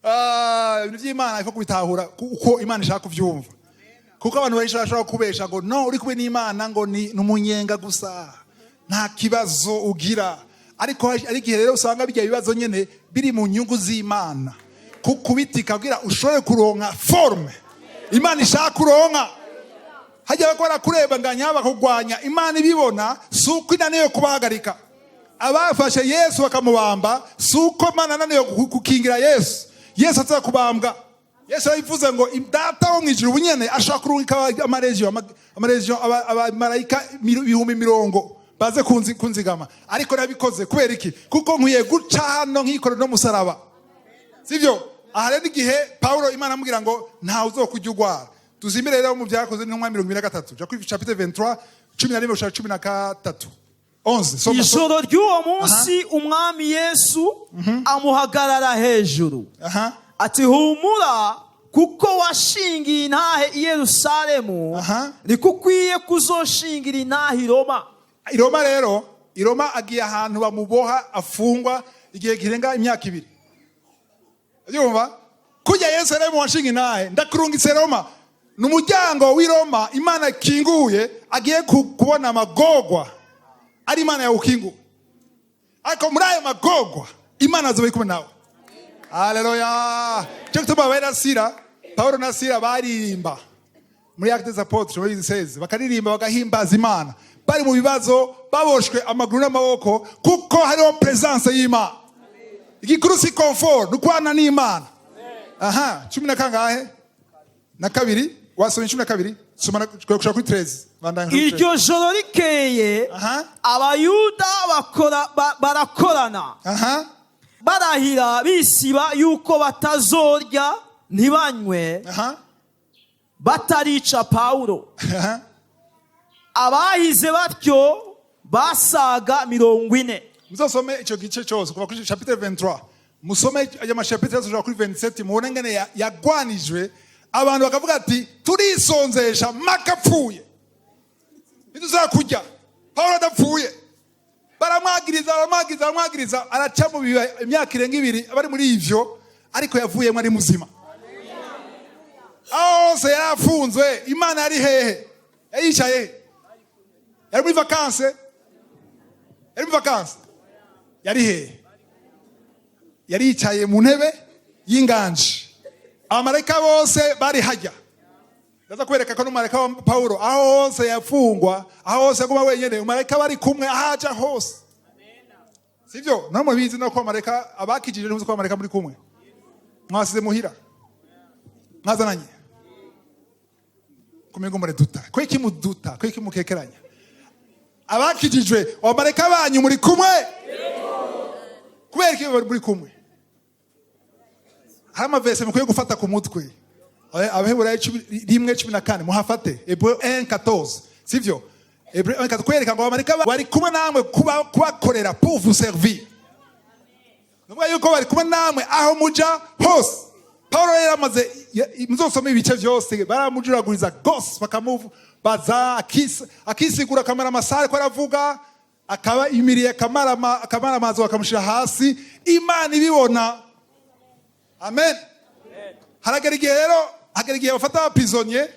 [SPEAKER 1] Ah, ibintu by'Imana ifo kubitahura uko Imana ishaka kubyumva, kuko abantu benshi bashobora kubesha ngo no uri kumwe n'Imana ngo ni umunyenga gusa, nta kibazo ugira. Ariko hari igihe rero usanga bijya bibazo nyene biri mu nyungu z'Imana, kukubitika kugira ushobore kuronka forme Imana ishaka kuronka. Hajya bako barakurebanganya, bakugwanya, Imana ibibona. Si uko inaniwe kubahagarika. Abafashe Yesu bakamubamba, si uko Imana ananiwe gukingira Yesu. Yesu aza kubambwa, Yesu yabivuze ngo Data wo mu ijuru bunyene ashobora kurungika amaregiyo, abamarayika 20,000 baze kunzigama. Ariko nabikoze kubera iki? Kuko nkwiye guca hano nkikorera no musaraba, sivyo? Aha rero igihe Paulo Imana amubwira ngo ntawe uzokujya urwara. Tuzimire rero mu Byakoze n'Intumwa 23, ja kuri chapitre 23, 11 gushika 13, 11. Soma, soma.
[SPEAKER 2] Ijoro ry'uwo munsi Umwami Yesu amuhagarara hejuru ati: "Humura, kuko washingiye intahe i Yerusalemu, niko ukwiye kuzoshingira intahe i Roma."
[SPEAKER 1] I Roma rero, i Roma agiye ahantu bamuboha, afungwa igihe kirenga imyaka 2. Yumva kujya Yesu rero mu washinga intahe: "Ndakurungitse Roma." Ni umuryango w'i Roma Imana ikinguye, agiye kubona amagogwa ari Imana yawukinguye. Ariko muri ayo magogwa Imana azoba iri kumwe nawe. Haleluya! Cyo gituma abera Sira, Paulo na Sira baririmba muri Actes des Apôtres muri 16, bakaririmba, bagahimbaza Imana bari mu bibazo, baboshwe amaguru n'amaboko, kuko hariho presence y'Imana. Igikuru si confort, ni ukubana n'Imana. Aha cumi na kangahe? Na kabiri. Wasomye 12, soma gushika kuri 13. Bandanya kuri 13.
[SPEAKER 2] Iryo joro rikeye, Abayuda barakorana, barahira bisiba yuko batazorya ntibanywe batarica Pawulo. Abahize batyo basaga 40.
[SPEAKER 1] Muzosome icyo gice cyose kuva kuri chapitre 23, musome ayo machapitre yose kuva kuri 27, mubone ngene yagwanijwe. Abantu bakavuga ati: "Turisonzesha maka apfuye, ntituzakurya Pawulo adapfuye." Baramwagiriza, baramwagiriza, baramwagiriza, araca mu imyaka irenga 2 bari muri ivyo, ariko yavuyemo ari muzima. Aho hose yari afunzwe, Imana yari hehe? Yayicaye he? Yari muri vacances? Yari muri vacances? Yari hehe? Yari yicaye mu ntebe y'inganji, abamarayika bose bari hajya. Ndaza kwereka ko n'umumarayika wa Pawulo, aho hose yafungwa, aho hose yaguma wenyine, umumarayika bari kumwe aho aja hose, sivyo? Namwe mubizi no ko abamarayika abakijije, ntuzi ko abamarayika muri kumwe. Mwasize muhira, mwazananye kumengo mureduta. Kweki muduta? Kweki mukekeranya? Abakijijwe, abamarayika banyu muri kumwe. Kubera iki muri kumwe? Hari amavese mukwiye gufata ku mutwe. Abaheburayo 1:14, muhafate. Hébreux 1:14, sivyo? Hébreux 1:14, kwereka ngo abamarayika bari kumwe namwe kubakorera, pour vous servir. Nuvuga yuko bari kumwe namwe aho muja hose. Paulo rero amaze, muzosome ibice vyose, baramujuraguriza gose, bakamubaza, akisigura, akamara amasaha ariko aravuga, akaba imiriye, akamara amazi, bakamushira hasi, Imana ibibona. Amen. Haragera igihe rero, hagera igihe bafata aba prisonniers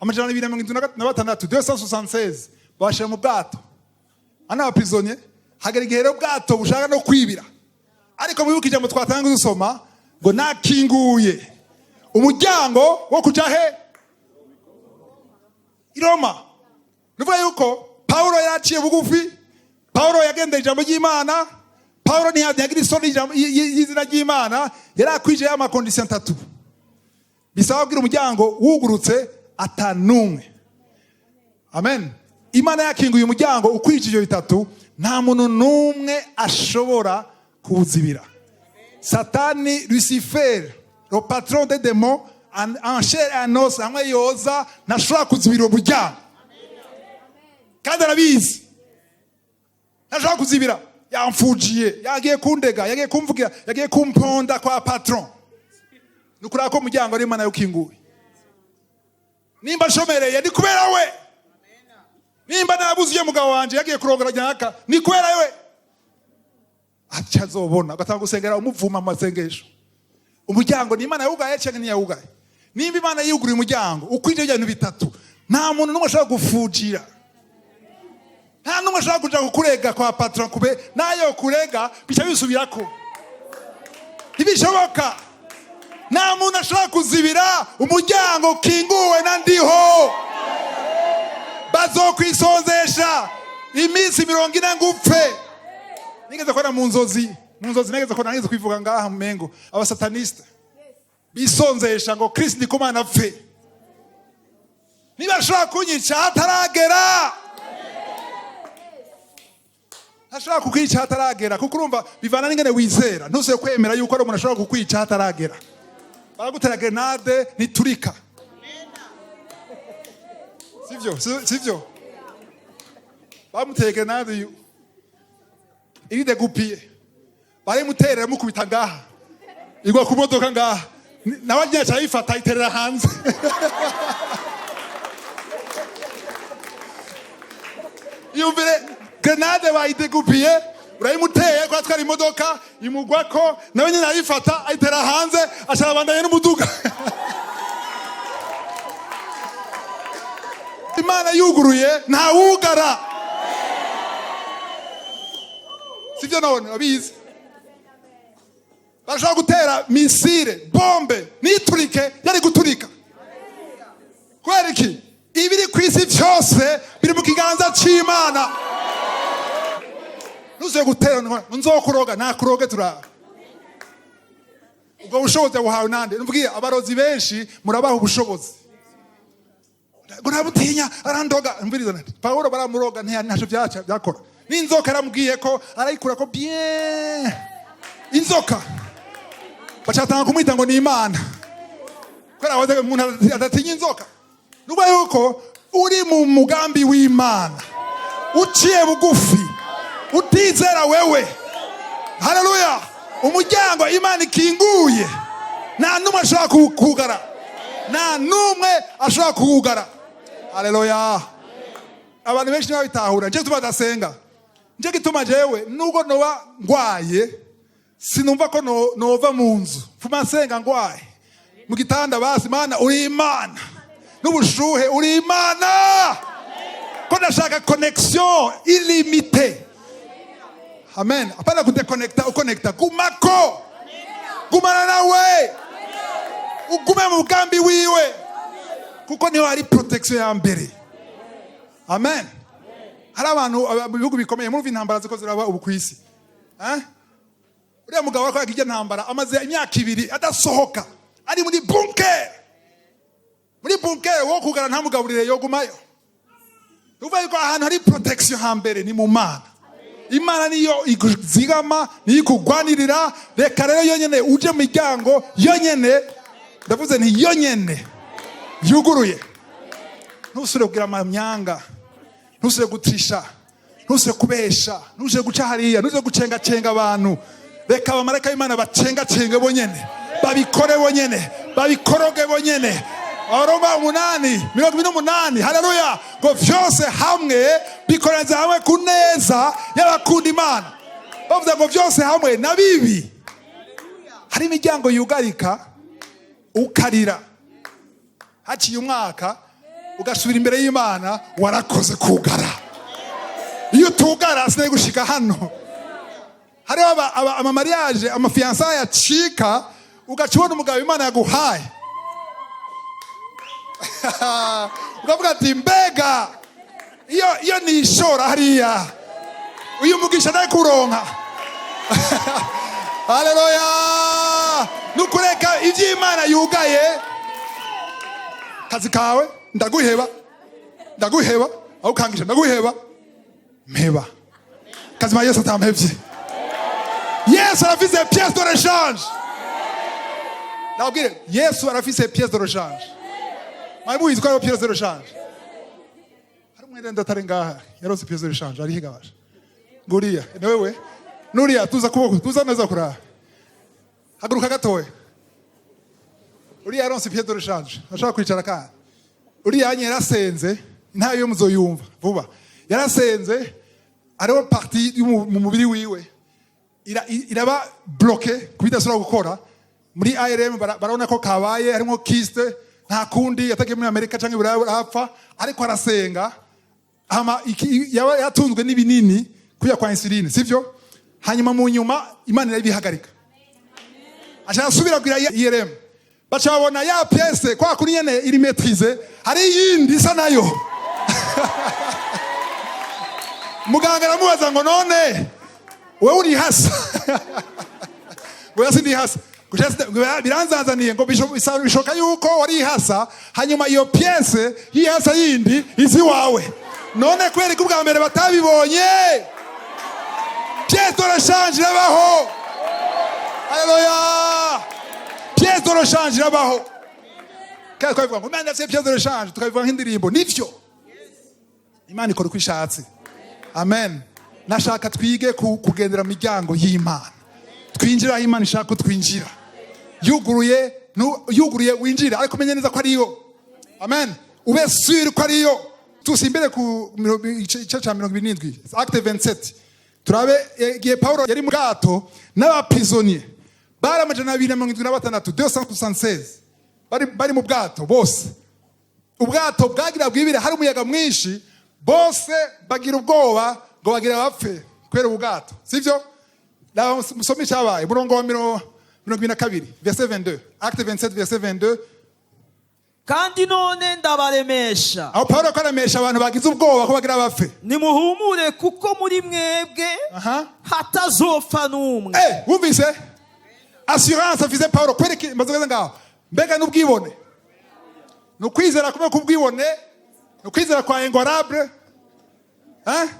[SPEAKER 1] 276, 276, babashira mu bwato. Ana aba prisonniers, hagera igihe rero ubwato bushaka no kwibira. Ariko mwibuke ijambo twatanga dusoma ngo nakinguye umuryango wo kuja he? I Roma. Nuvuga yuko Paulo yaraciye bugufi, Paulo yagendeye ijambo ry'Imana, Paulo ntiyagira isoni y'izina ry'Imana, yari akwije ya ma conditions atatu bisaba kubwira umuryango wugurutse atanumwe. Amen. Imana yakinguye umuryango ukwije ivyo bitatu, nta muntu n'umwe ashobora kuwuzibira. Satani, Lucifer, le patron des démons en chair et en os, hamwe yoza, ntashobora kuzibira uwo muryango, kandi arabizi. Ntashobora kuzibira. Yamfujiye, yagiye kundega, yagiye kumvugira, yagiye kumponda kwa patron. Ni ukuri ko umuryango ari Imana yukinguye. Nimba nshomereye, ni kubera we. Nimba nabuze uyo mugabo wanje, yagiye kurongora nyaka, ni kubera we. Aca azobona ugatanga gusengera umuvuma mu masengesho. Umuryango ni Imana yawugaye cyangwa ntiyawugaye? Nimba Imana yuguriye umuryango ukwije ibyo bintu bitatu, nta muntu n'umwe ashobora gufujira, nta n'umwe ashobora kuja kukurega kwa patron. Kube nayo kurega bica bisubirako, ntibishoboka. Nta muntu ashobora kuzibira umuryango ukinguwe na Ndiho. Bazokwisonzesha iminsi 40 ngo upfe. Nigeze kubona mu nzozi, nigeze kubona, nigeze kwivuga ngaha mu mengo, aba satanistes bisonzesha ngo Kristo Ndikumana apfe. Niba ashobora kunyica hataragera, ntashobora kukwica hataragera, kuko urumva bivana n'ingene wizera. Ntuze kwemera yuko ari umuntu ashobora kukwica hataragera. Baragutera grenade ntiturika, sivyo? Sivyo? Bamuteye grenade iri dégoupillée, barayimuterera, mukubita ngaha, igwa ku modoka ngaha. Nawe agiye ayifata, ayiterera hanze. Yumvire, grenade bayidégoupillé, urayimuteye ko atwara imodoka, imugwako, nawe nyine ayifata, ayitera hanze, acarabandanya n'umuduga. Imana yuguruye ntawugara, sibyo? None abizi bashobora gutera missile, bombe, niturike yari guturika. Kubera iki? Ibiri ku isi byose biri mu kiganza c'Imana. Ntuze gutera nzokuroga, nakuroge turaba. Ubwo bushobozi buhawe nande? Nubwiye abarozi benshi murabaha ubushobozi ngo ntabutinya, arandoga. Mviriza nti Paulo baramuroga, ntacyo byakora. N'inzoka yaramubwiye ko arayikura ko bien. Inzoka bacatanga kumwita ngo ni Imana, kubera waze umuntu adatinya inzoka. Nubwo yuko uri mu mugambi w'Imana, uciye bugufi, utizera wewe, haleluya, umuryango Imana ikinguye nta n'umwe ashobora kuwugara, nta n'umwe ashobora kuwugara. Haleluya. Abantu benshi ntibabitahura. Nje gituma badasenga, nje gituma jewe nubwo noba ngwaye, sinumva ko nova mu nzu. Mfuma nsenga ngwaye mu gitanda. Basi Mana, uri Imana, n'ubushuhe uri Imana, ko ndashaka connexion illimitée. Amen. Hapana kudéconnecta, uconnecta. Gumako, gumana nawe, ugume mu mugambi wiwe, kuko niho hari protection ya mbere. Amen. Hari abantu mu bihugu bikomeye, murumva intambara ziko ziraba ubu ku isi. Eh? Uriya mugabo wakoraga iryo ntambara amaze imyaka 2 adasohoka, ari muri bunker. Muri bunker wo kugara, ntamugaburire, yogumayo. Uvuga yuko ahantu hari protection hambere ni mu Mana. Imana niyo ikuzigama, niyo ikugwanirira. Reka rero yonyene uje mu miryango yonyene, ndavuze nti yonyene yuguruye. Ntusubire kugira amanyanga, ntusubire gutisha, ntusubire kubesha, ntusubire guca hariya, ntusubire gucengacenga abantu. Reka abamarayika b'Imana bacengacenge bonyene, babikore bonyene, babikoroge bonyene. Abaroma 8:28, haleluya, ngo vyose hamwe bikoraniza hamwe ku neza y'abakunda Imana. Bavuze ngo vyose hamwe na bibi. Hari imiryango yugarika ukarira, haciye umwaka ugasubira imbere y'Imana: "Warakoze kugara, iyo utugara sinari gushika hano." Hariho ama mariage, ama fiançailles yacika, ugaca ubona umugabo Imana yaguhaye, ukavuga ati: "Mbega iyo nishora hariya, uyu mugisha ndari kuronka." Haleluya! Nukureka iby'Imana yugaye. Kazi kawe, ndaguheba, ndaguheba, aho ukangisha ndaguheba, mpeba. Kazima Yesu atampevye. Yesu arafise pièce de rechange. Ndababwire, Yesu arafise pièce de rechange. Mwari mubizi ko hariho pièce de rechange? Hari umwenda atari ngaha yarose pièce de rechange, ari higabasha nguriya. Ni wewe nuriya, tuza kuboko, tuza neza kuraba, haguruka gatoya. Uriya yaronse pièce de rechange, ashaka kwicara. Kandi uriya nye yarasenze, ntayo muzoyumva vuba. Yarasenze, hariho partie mu mubiri wiwe iraba bloqué kubidasubira gukora. Muri IRM barabona ko kabaye harimo kyste, nta kundi, yatagiye muri Amerika cyangwa Iburayi arapfa. Ariko arasenga, hama yaba yatunzwe n'ibinini kuya kwa insuline, sivyo? Hanyuma mu nyuma Imana irabihagarika, aca asubira kugira IRM, baca babona ya pièce kwa kuri nyene iri maîtrise, hari iyindi isa nayo. Muganga aramubaza ngo: "None wewe urihasa?" Ngo: "Yasi ndihasa." Ngo biranzazaniye, ngo bishoboka yuko warihasa, hanyuma iyo pièce y'ihasa yindi izi wawe. None kubera ko ubwa mbere batabibonye? Pièce de rechange irabaho. Haleluya! Pièce de rechange irabaho. Kandi twabivuga ngo Imana ifite pièce de rechange, tukabivuga nk'indirimbo. Nivyo, Imana ikora uko ishatse. Amen. Nashaka twige kugendera mu miryango y'Imana, twinjira aho Imana ishaka ko twinjira. Yuguruye, yuguruye, winjira, ariko umenye neza ko ariyo. Amen. Ube sûr ko ariyo. Tusimbere ku igice cya 27, Acte 27, turabe igihe Paulo yari mu bwato n'aba prisonniers bari 276, 276, bari mu bwato bose. Ubwato bwagira bwibire, hari umuyaga mwinshi, bose bagira ubwoba ngo bagira bapfe kubera ubwato, sivyo? Musome icyabaye, umurongo wa 22, verset 22, Acte 27 verset 22.
[SPEAKER 2] Kandi none ndabaremesha.
[SPEAKER 1] Aho Paulo ko aremesha abantu bagize ubwoba ko bagira bapfe.
[SPEAKER 2] Nimuhumure, kuko muri mwebwe hatazopfa n'umwe.
[SPEAKER 1] Wumvise assurance afise Paulo? Kwereka maze kugeza ngaho, mbega n'ubwibone? Ni ukwizera kumwe k'ubwibone, ni ukwizera kwa ingwarable, hein?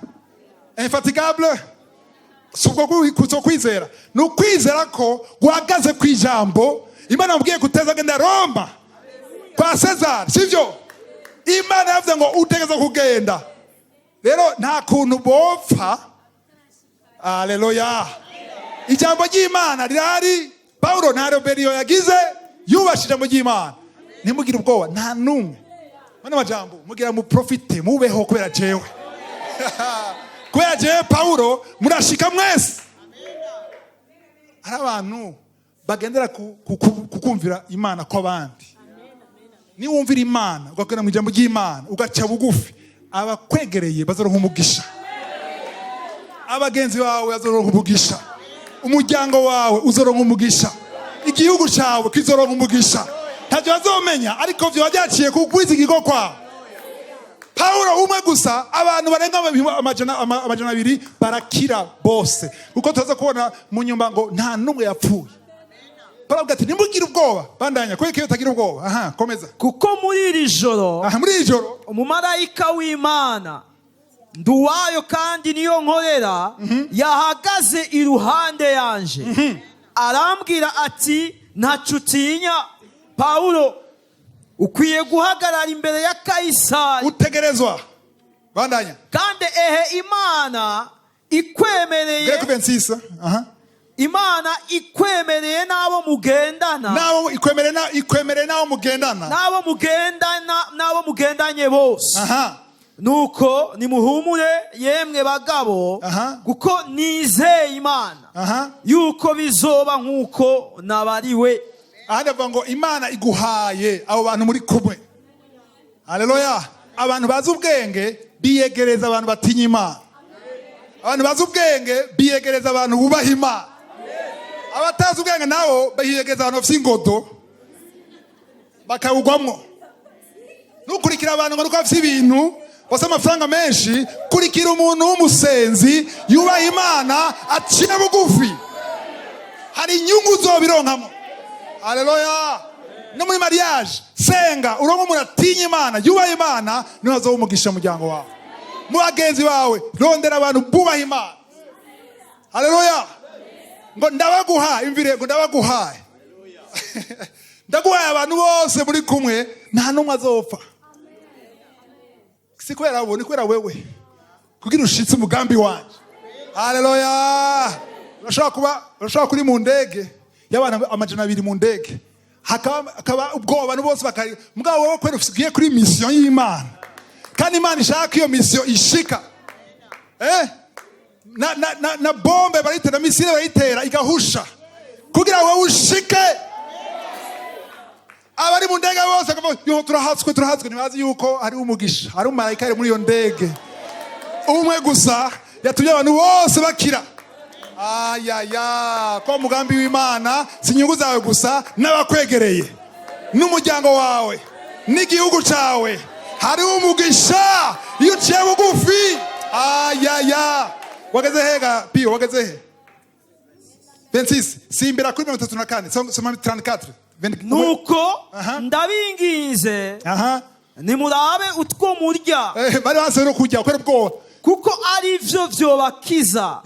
[SPEAKER 1] Infatigable. Si ubwo kwizera, ni ukwizera ko guhagaze ku ijambo Imana yamubwiye kuteza agenda Roma kwa Cesar, sivyo? Imana yavuze ngo utegeza kugenda, rero nta kuntu bopfa. Aleluya! Ijambo ry'Imana rirahari. Paulo nta rébellion yagize, yubashe ijambo ry'Imana. Ntimugire ubwoba, nta n'umwe. Mano majambo mugira mu profite, mubeho kubera jewe, kubera jewe Paulo murashika mwese. Hari abantu bagendera ku kumvira Imana kw'abandi. Niwumvira Imana, ugakora mu ijambo ry'Imana, ugaca bugufi, abakwegereye bazoronka umugisha, abagenzi bawe bazoronka umugisha, umuryango wawe uzoronka umugisha, igihugu cyawe kizoronka umugisha. Ntacyo bazomenya, ariko vyoba byaciye ku kwizigirwa kwawe. Pawulo umwe gusa, abantu barenga 200 barakira bose, kuko tuza kubona mu nyumba ngo nta n'umwe yapfuye. Pawulo avuga ati: "Ntimugire ubwoba." Bandanya, kubera ko iyo utagira ubwoba. Aha, komeza.
[SPEAKER 2] Kuko muri iri joro,
[SPEAKER 1] Aha, muri iri joro,
[SPEAKER 2] umumarayika w'Imana nduwayo kandi niyo nkorera yahagaze iruhande yanje, arambwira ati: 'Ntaco utinya, Pawulo, ukwiye guhagarara imbere ya Kayisari.'
[SPEAKER 1] Utegerezwa. Bandanya.
[SPEAKER 2] Kandi ehe, Imana ikwemereye,
[SPEAKER 1] Gere ku 26, aha.
[SPEAKER 2] Imana ikwemereye n'abo mugendana,
[SPEAKER 1] Nawe ikwemereye, ikwemereye n'abo mugendana.
[SPEAKER 2] N'abo mugendana, n'abo mugendanye bose. Nuko nimuhumure, yemwe bagabo, kuko nizeye Imana yuko bizoba nk'uko nabariwe."
[SPEAKER 1] Ahandi avuga ngo Imana iguhaye abo bantu muri kumwe. Haleluya! Abantu bazi ubwenge biyegereza abantu batinya Imana. Abantu bazi ubwenge biyegereza abantu bubaha Imana. Abatazi ubwenge nabo biyegereza abantu bafite ingodo, bakawugwamwo. Ntukurikira abantu ngo nuko bafite ibintu, bafite amafaranga menshi. Kurikira umuntu w'umusenzi yubaha Imana, aciye bugufi, hari inyungu uzobironkamo. Haleluya! No muri mariage, senga uronke umuntu atinya Imana, yubaha Imana, niwe azoba umugisha umuryango wawe. Mu bagenzi bawe, rondera abantu bubaha Imana. Haleluya! Ngo ndabaguha imvire, ngo ndabaguhaye, ndaguhaye abantu bose muri kumwe, nta n'umwe azopfa. Si kubera bo, ni kubera wewe, kugira ushitse umugambi wanje. Haleluya! Urashobora kuri mu ndege y'abantu 200, mu ndege hakaba ubwoba, abantu bose bakari, mugabo wowe kwera ugiye kuri mission y'Imana, kandi Imana ishaka iyo mission ishika, na bombe barayitera, missile barayitera igahusha kugira wowe ushike. Abari mu ndege bose bakavuga: "Yo, turahatswe, turahatswe." Ntibazi yuko hari umugisha, hari umumarayika ari muri iyo ndege umwe gusa yatumye abantu bose bakira. Ayaya, ko umugambi w'Imana si inyungu zawe gusa, n'abakwegereye, n'umuryango wawe, n'igihugu cyawe. Hariho umugisha iyo uciye bugufi. Ayaya, wageze hega Piyo? Wageze he? 26, simbira kuri 34. Soma 34.
[SPEAKER 2] Nuko ndabinginze, nimurabe utwo murya,
[SPEAKER 1] Bari banse no kujya kubera ubwoba,
[SPEAKER 2] kuko ari vyo vyobakiza.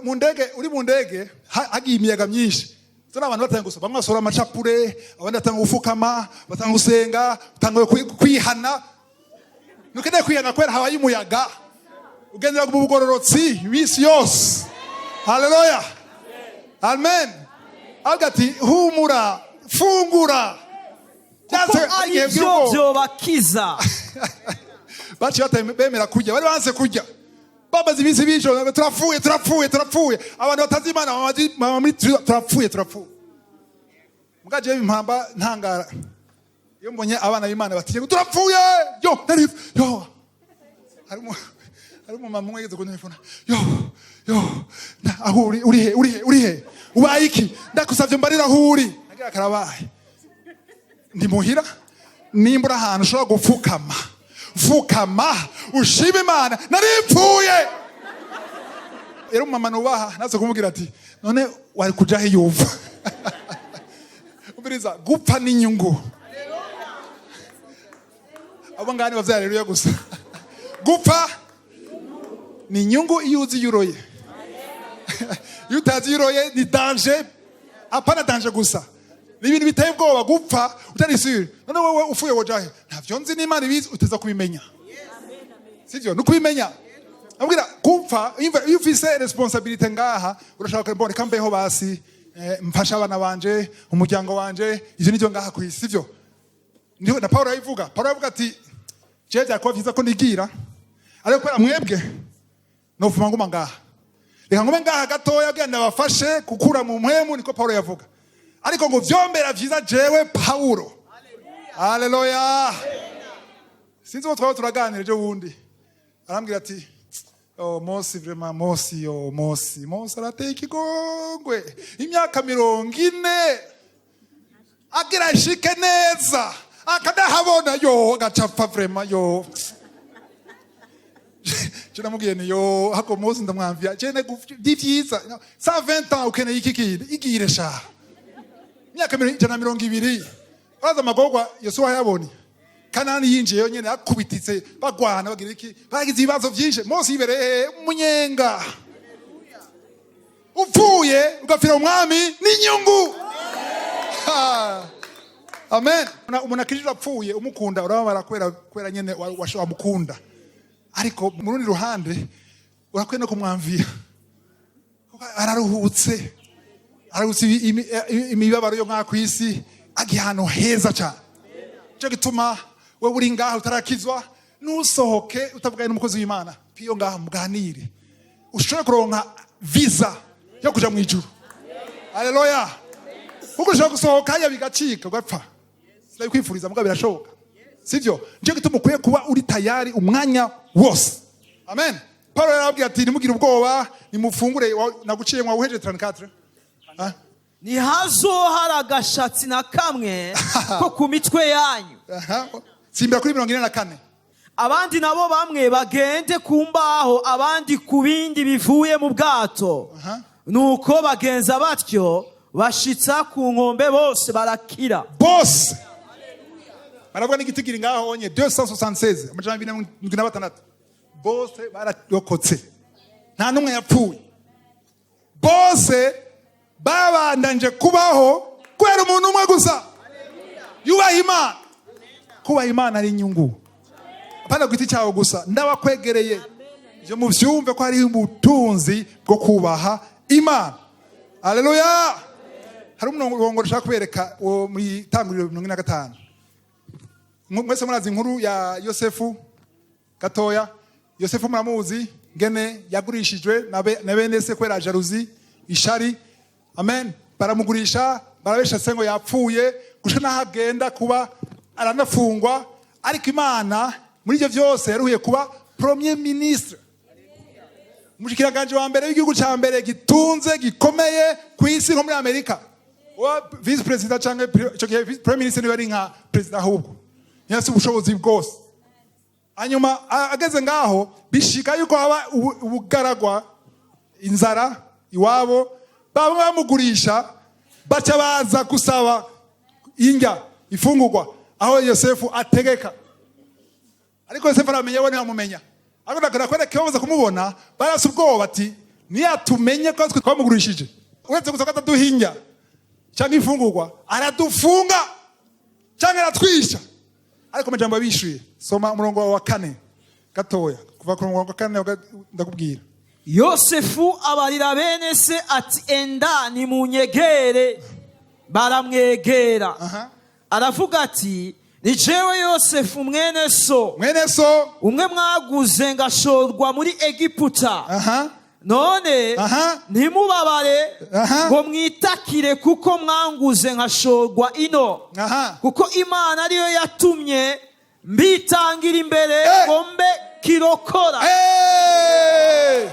[SPEAKER 1] Mu ndege, uri mu ndege, hagiye imiyaga myinshi. Zari abantu batanga gusa, bamwe basohora amacapure, abandi batanga gufukama, batanga gusenga, batanga kwihana. Ntukeneye kwihana kubera habaye umuyaga. Ugendera mu bugororotsi iminsi yose. Haleluya, amen! Avuga ati: "Humura, fungura."
[SPEAKER 2] Kuko
[SPEAKER 1] Byase
[SPEAKER 2] ari
[SPEAKER 1] igihe
[SPEAKER 2] vyo
[SPEAKER 1] bw'ubwoba.
[SPEAKER 2] vyobakiza.
[SPEAKER 1] Baciye bemera kurya. Bari banse kurya, bamaze iminsi bijoro: "Turapfuye, turapfuye, turapfuye." Abantu batazi Imana bama muri "Turapfuye, turapfuye." Mugaje impamba ntangara iyo mbonye abana b'Imana batiye "Turapfuye." Yo, nari yo, harimo umumama umwe yigeze kuntelefona: "Yo, yo, aho uri, uri he? Uri he? Uri he? Ubaye iki? Ndakusavye mbarira aho uri." Nagira karabaye, ndi muhira. Nimba uri ahantu ushobora gupfukama, pfukama ushima Imana. Nari mpfuye. Rero umumama nubaha naze kumubwira ati: "None wari kuja he?" Yumva, umviriza, gupfa n'inyungu. Abo ngani bavyara haleluya gusa. Gupfa ni inyungu iyo uzi iyo uroye. Iyo utazi iyo uroye ni danger. Apana danger gusa, ni ibintu biteye ubwoba gupfa utari sûr. None wowe upfuye wojahe? Ntavyo nzi, n'Imana ibizi. Uteza kubimenya, sivyo? Ni ukubimenya. Abwira gupfa, iyo ufise responsabilité ngaha, urashaka mbone reka mbeho basi, mfashe abana banje, umuryango wanje. Ivyo nivyo ngaha ku isi, sivyo? Niho na Paulo yabivuga. Paulo yavuga ati: "Je byakuba vyiza ko nigira, ariko kubera mwebwe nofuma nguma ngaha. Reka ngume ngaha gatoya kugira ndabafashe gukura mu mpwemu." Niko Paulo yavuga. Ariko ngo vyombera vyiza jewe Paulo. Haleluya! Sinzi uwo twaba turaganira ejo bundi, arambwira ati: "Oh, Mosi, vraiment Mosi, oh, Mosi, Mosi arateye ikigongwe, imyaka 40 agira ashike neza akadahabona, yo agacapfa vraiment yo." Je namubwiye ni yo hako Mose ndamwamvia je ne vyiza 120 ans, ukeneye iki kindi? Igire sha, imyaka 120. Uraza amagorwa Yosuwa yabonye Kanani yinjiye yonyene, akubititse, bagwana, bagira iki, bagize ibibazo vyinshi. Mose yibereye umunyenga. Upfuye ugapfira umwami n'inyungu. Ha. Amen. Umuntu akijije apfuye umukunda, urababara kubera nyene wamukunda, ariko mu rundi ruhande urakwiye no kumwamvira kuko araruhutse, araruhutse imibabaro yo ngaha kw'isi, agiye ahantu heza cyane. Cyo gituma wewe uri ngaha utarakizwa, ntusohoke utavuganye n'umukozi w'Imana piyo ngaha, muganire, ushobore kuronka visa yo kuja mu ijuru. Haleluya! Kuko ushobora gusohoka hariya bigacika ugapfa. Sinabikwifuriza, mugabo birashoboka, sivyo? Nicyo gituma ukwiye kuba uri tayari umwanya wose. Amen. Paulo yarababwiye ati: "Ntimugire ubwoba, nimufungure." Naguciye mwawuheje 34. Ah?
[SPEAKER 2] Ntihazohara agashatsi na kamwe ko ku mitwe yanyu.
[SPEAKER 1] Aha. Simbira kuri 44.
[SPEAKER 2] Abandi nabo bamwe bagende ku mbaho, abandi ku bindi bivuye mu bwato. Nuko bagenza batyo, bashitsa ku nkombe bose, barakira.
[SPEAKER 1] Bose baravuga n'igitigiri ngaho onye 276, 276, bose bararokotse, nta n'umwe yapfuye. Bose babandanje kubaho kubera umuntu umwe gusa yubaha Imana. Kubaha Imana ari inyungu, apana ku giti cyawe gusa. Ndabakwegereye ibyo mubyumve ko hariho ubutunzi bwo kubaha Imana. Aleluya! Hari umurongo ushaka kubereka wo muri Itanguriro 45. Mwese murazi inkuru ya Yosefu gatoya. Yosefu muramuzi ngene yagurishijwe na bene se kubera jalousie, ishari. Amen. Baramugurisha, barabesha se ngo yapfuye, gushika n'aho agenda kuba aranafungwa. Ariko Imana muri ibyo byose yaruhuye kuba premier ministre, umushikiranganji wa mbere w'igihugu cya mbere gitunze gikomeye ku isi, nko muri Amerika uwa vice president cyangwa icyo gihe prime minister niwe ari nka president, ahubwo ntiyasi ubushobozi bwose. Hanyuma ageze ngaho, bishika yuko haba ubugaragwa, inzara iwabo, bamwe bamugurisha baca baza gusaba indya, ifungurwa aho Yosefu ategeka. Ariko Yosefu aramenya, we ntiyamumenya. Ariko ndakora kwereka bamaze kumubona barasa ubwoba, ati: "Niyatumenye ko twe twamugurishije, uretse gusa ko ataduha indya cyangwa ifungurwa, aradufunga cyangwa aratwisha." Ariko amajambo yabishuye, soma umurongo wawe wa kane gatoya, kuva ku murongo wa kane ndakubwira.
[SPEAKER 2] Yosefu abarira bene se ati: "Enda nimunyegere." Baramwegera. Aravuga ati: "Ni jewe Yosefu mwene so,
[SPEAKER 1] mwene so,
[SPEAKER 2] umwe mwaguze ngashorwa muri Egiputa. None ntimubabare ngo mwitakire kuko mwanguze nkashorwa ino, kuko Imana ariyo yatumye mbitangira imbere ngo mbe kirokora."
[SPEAKER 1] Hey!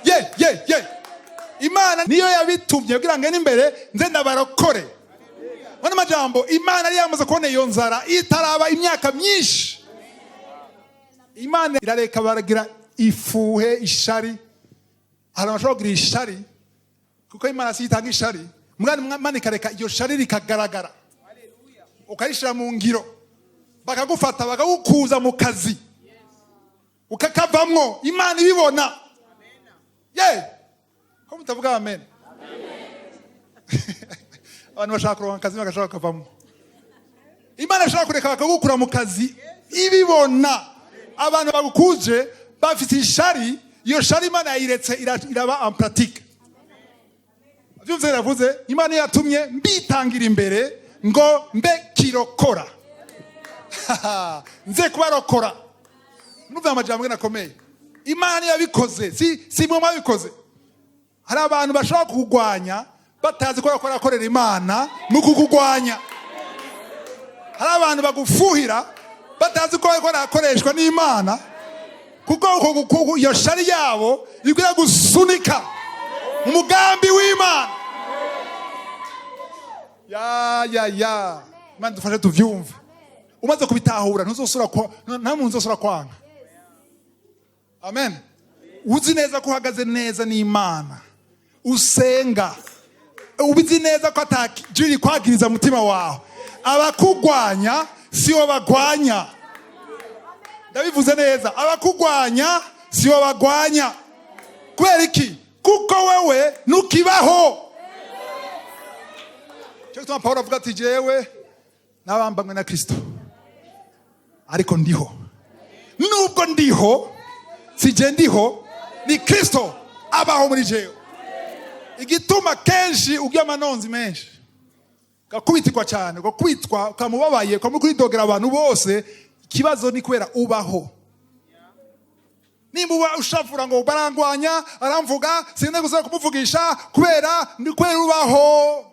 [SPEAKER 1] Ye ye ye, Imana niyo yabitumye kugira ngo n'imbere nze ndabarokore. Mwana amajambo, Imana yari yamaze kubona iyo nzara itaraba imyaka myinshi. Imana irareka baragira ifuhe, ishari. Hari abashobora kugira ishari kuko Imana si itanga ishari. Mwana, Imana ikareka iyo shari rikagaragara, ukarishira mu ngiro, bakagufata bakagukuza mu kazi, ukakavamwo, Imana ibibona. Ye ko mutavuga amen? Abantu bashaka kuronka akazi bagashaka kukavamo. Imana ishaka kureka bakagukura mu kazi ibibona. Abantu bagukuje bafite ishari, iyo shari Imana yayiretse iraba en pratique. Byumve, yavuze: "Imana yatumye mbitangira imbere ngo mbe kirokora, nze kubarokora." Numva amajambo ngena akomeye. Imana yabikoze, si mwe mwabikoze. Hari abantu bashobora kugwanya batazi ko bakora akorera Imana mu kukugwanya. Hari abantu bagufuhira batazi ko bariko barakoreshwa n'Imana, kuko iyo shari yabo ikwiye gusunika umugambi w'Imana. Ya ya ya, Imana dufashe tuvyumve. Umaze kubitahura, ntuzosubira nta muntu uzosubira kwanga. Amen. Uzi neza ko uhagaze neza n'Imana, usenga, ubizi neza ko atajiri kwagiriza umutima wawe. Abakugwanya siwo bagwanya. Ndabivuze neza, abakugwanya siwo bagwanya. Kubera iki? Kuko wewe nukibaho. Cyo gituma Pawulo avuga ati: "Jewe nabambanywe na Kristo, ariko ndiho. Nubwo ndiho, si je ndiho, ni Kristo abaho muri jewe." Igituma kenshi ugira amanonzi menshi, ugakubitirwa cyane, ugakubitwa, ukamubabaye, ukamukwidogera abantu bose, ikibazo ni kubera ubaho. Nimba uba ushavura ngo barangwanya, aramvuga, sinzi gusa kumuvugisha, kubera ni kubera ubaho.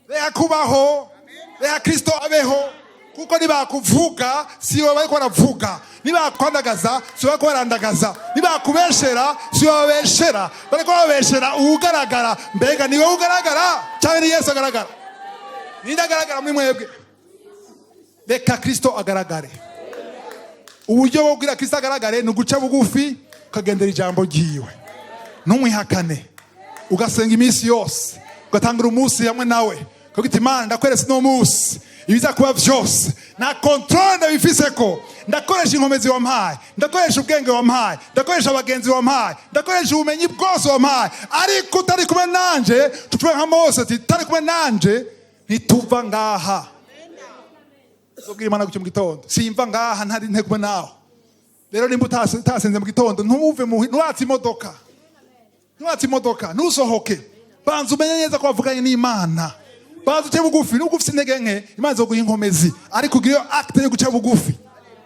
[SPEAKER 1] Reka kubaho, reka Kristo abeho, kuko nibakuvuga si wowe bariko baravuga, nibakwandagaza si wowe bariko barandagaza, nibakubeshera si wowe babeshera, bariko babeshera uwugaragara. Mbega ni wowe ugaragara cyangwa ni Yesu agaragara? Ninde agaragara muri mwebwe? Reka Kristo agaragare. Uburyo bwo kugira Kristo agaragare ni uguca bugufi, ukagendera ijambo ryiwe, ntumwihakane, ugasenga iminsi yose, ugatangura umunsi hamwe nawe, ukavuga: "Imana, ndakweretse uno munsi, ibiza kuba byose nta contrôle ndabifise, ko ndakoresha inkomezi wampaye, ndakoresha ubwenge wampaye, ndakoresha abagenzi wampaye, ndakoresha ubumenyi bwose wampaye, ariko utari kumwe nanje." Tuvuge nka Mose ati: "Utari kumwe nanje ntituva ngaha." Uzobwira Imana gutyo mu gitondo: "Simva ngaha ntari kumwe nawe." Rero nimba utasenze mu gitondo, ntuve mu, nturatse imodoka, nturatse imodoka, ntusohoke. Banza umenye neza ko wavuganye n'Imana. Banza uce bugufi. Nubwo ufite intege nke, Imana izoguha inkomezi, ariko ugira iyo acte yo guca bugufi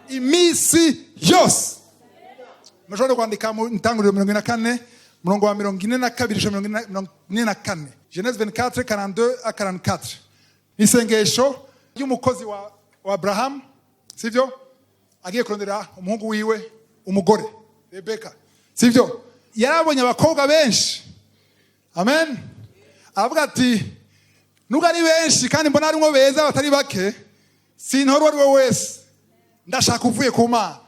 [SPEAKER 1] iminsi yose. Mushobora kwandika mu Ntanguriro 44, murongo wa 42 gushika 44, Genèse 24, 42 à 44. Ni isengesho ry'umukozi wa Abraham, sivyo? Agiye kurondera umuhungu wiwe umugore Rebeka, sivyo? Yarabonye abakobwa benshi. Amen. Aravuga ati: "Nubwo ari benshi kandi mbona harimwo beza batari bake, sintora uwo ari we wese, ndashaka uvuye ku Mana."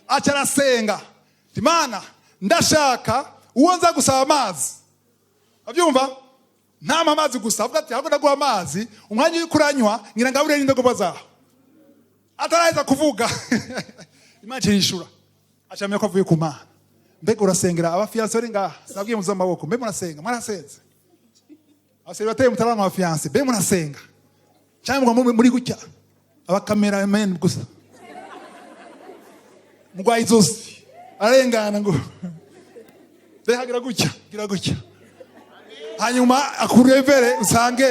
[SPEAKER 1] Aca arasenga: "Imana, ndashaka uwo nza gusaba amazi." Abyumva, ntampa amazi gusa, avuga ati: "Ahubwo ndaguha amazi, umwanya uriko uranywa ngira ngabure n'indogoba zawe." Ataraheza kuvuga, Imana irishura, aca amenya ko avuye ku Mana. Mbega urasengera? Abafiancés bari ngaha, sinabwiye muze amaboko. Mbe murasenga? Mwarasenze? Abaseribateri mutarabona abafiancés, mbe murasenga cyangwa muba muri gutya abakamerameni gusa, mugwaye izosi arengana ngo reka gira gutya, gira gutya, hanyuma akurevere usange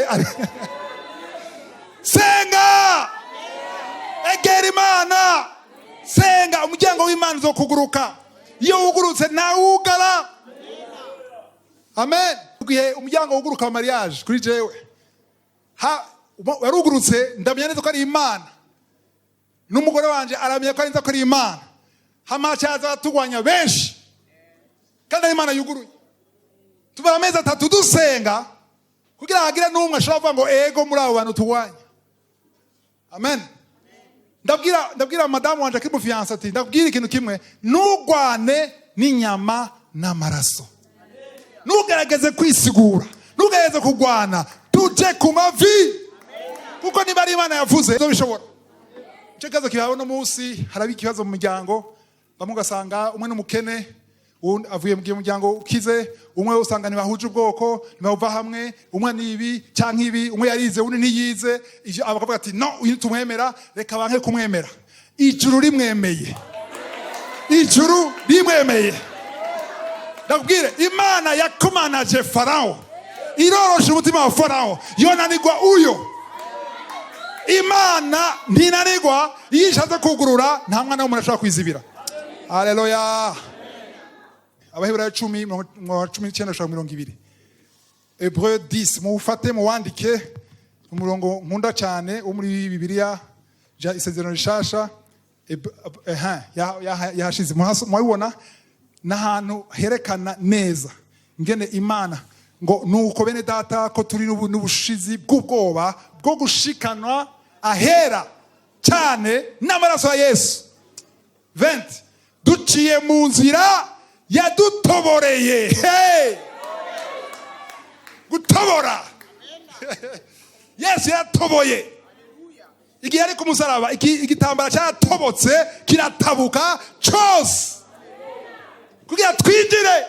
[SPEAKER 1] senga, egera Imana, senga, umuryango w'Imana uzokuguruka. Iyo wugurutse ntawugara. Amen. Igihe umuryango wuguruka wa mariage kuri jewe warugurutse, ndamenya neza ko ari Imana, n'umugore wanje aramenya ko ari neza ko ari Imana. Hamacaza abatugwanya benshi, kandi ari Imana yuguruye. Tumara amezi 3 dusenga kugira hagire n'umwe ashobora kuvuga ngo ego muri abo bantu tugwanya. Amen. Ndabwira madamu wanje akiri mufiancé ati: "Ndabwira ikintu kimwe, ntugwane n'inyama n'amaraso, ntugerageze kwisigura, ntugerageze kugwana, tuje ku mavi, kuko niba ari Imana yavuze bishobora." Icyo kibazo kibaho uno munsi, haraba ikibazo mu muryango. Bamwe ugasanga umwe n'umukene, uwundi avuye mu muryango ukize, umwe usanga ntibahuje ubwoko, ntibava hamwe, umwe ni ibi canke ibi, umwe yarize, undi ntiyize. Ivyo bakavuga ati: "No, uyu tumwemera, reka banke kumwemera." Ijuru rimwemeye, ijuru rimwemeye. Ndakubwire, Imana yakomanaje Farawo, irorosha umutima wa Farawo, yonanirwa uyo? Imana ntinanirwa. Iyo ishatse kugurura, nta mwana w'umuntu ashobora kwizibira. Haleluya. Abaheburayo 10, 19 gushika 20, Hébreux 10. Muwufate, muwandike, umurongo nkunda cyane wo muri Bibiliya, Isezerano Rishasha. Yahashize, murabibona, n'ahantu herekana neza ingene Imana ngo: "Nuko bene data, ko turi n'ubushizi bw'ubwoba bwo gushikanwa ahera cyane n'amaraso ya Yesu." 20. Duciye mu nzira yadutoboreye. Hey! Gutobora, Yesu yaratoboye igihe ari ku musaraba. Igitambara cyaratobotse, kiratabuka cyose kugira twinjire.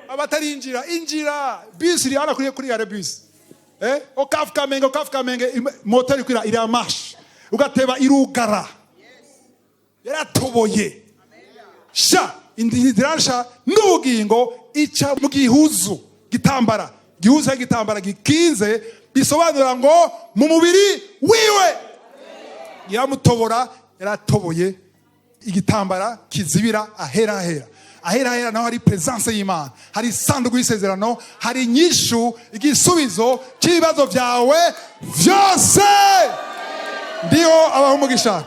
[SPEAKER 1] Abatarinjira, injira. Bisi iri hano kuri gare, bisi Au CAF Kamenge, au CAF Kamenge, moto iri kwira, iri en marche, ugateba irugara. Yaratoboye sha inzira nsha n'ubugingo ica mu gihuzu gitambara, gihuzu gitambara gikinze, bisobanura ngo mu mubiri wiwe. Yaramutobora, yaratoboye igitambara kizibira ahera ahera, ahera ahera. Naho hari presence y'Imana, hari isanduku y'isezerano, hari inyishu, igisubizo cy'ibibazo byawe byose. Ndiho abaha umugisha.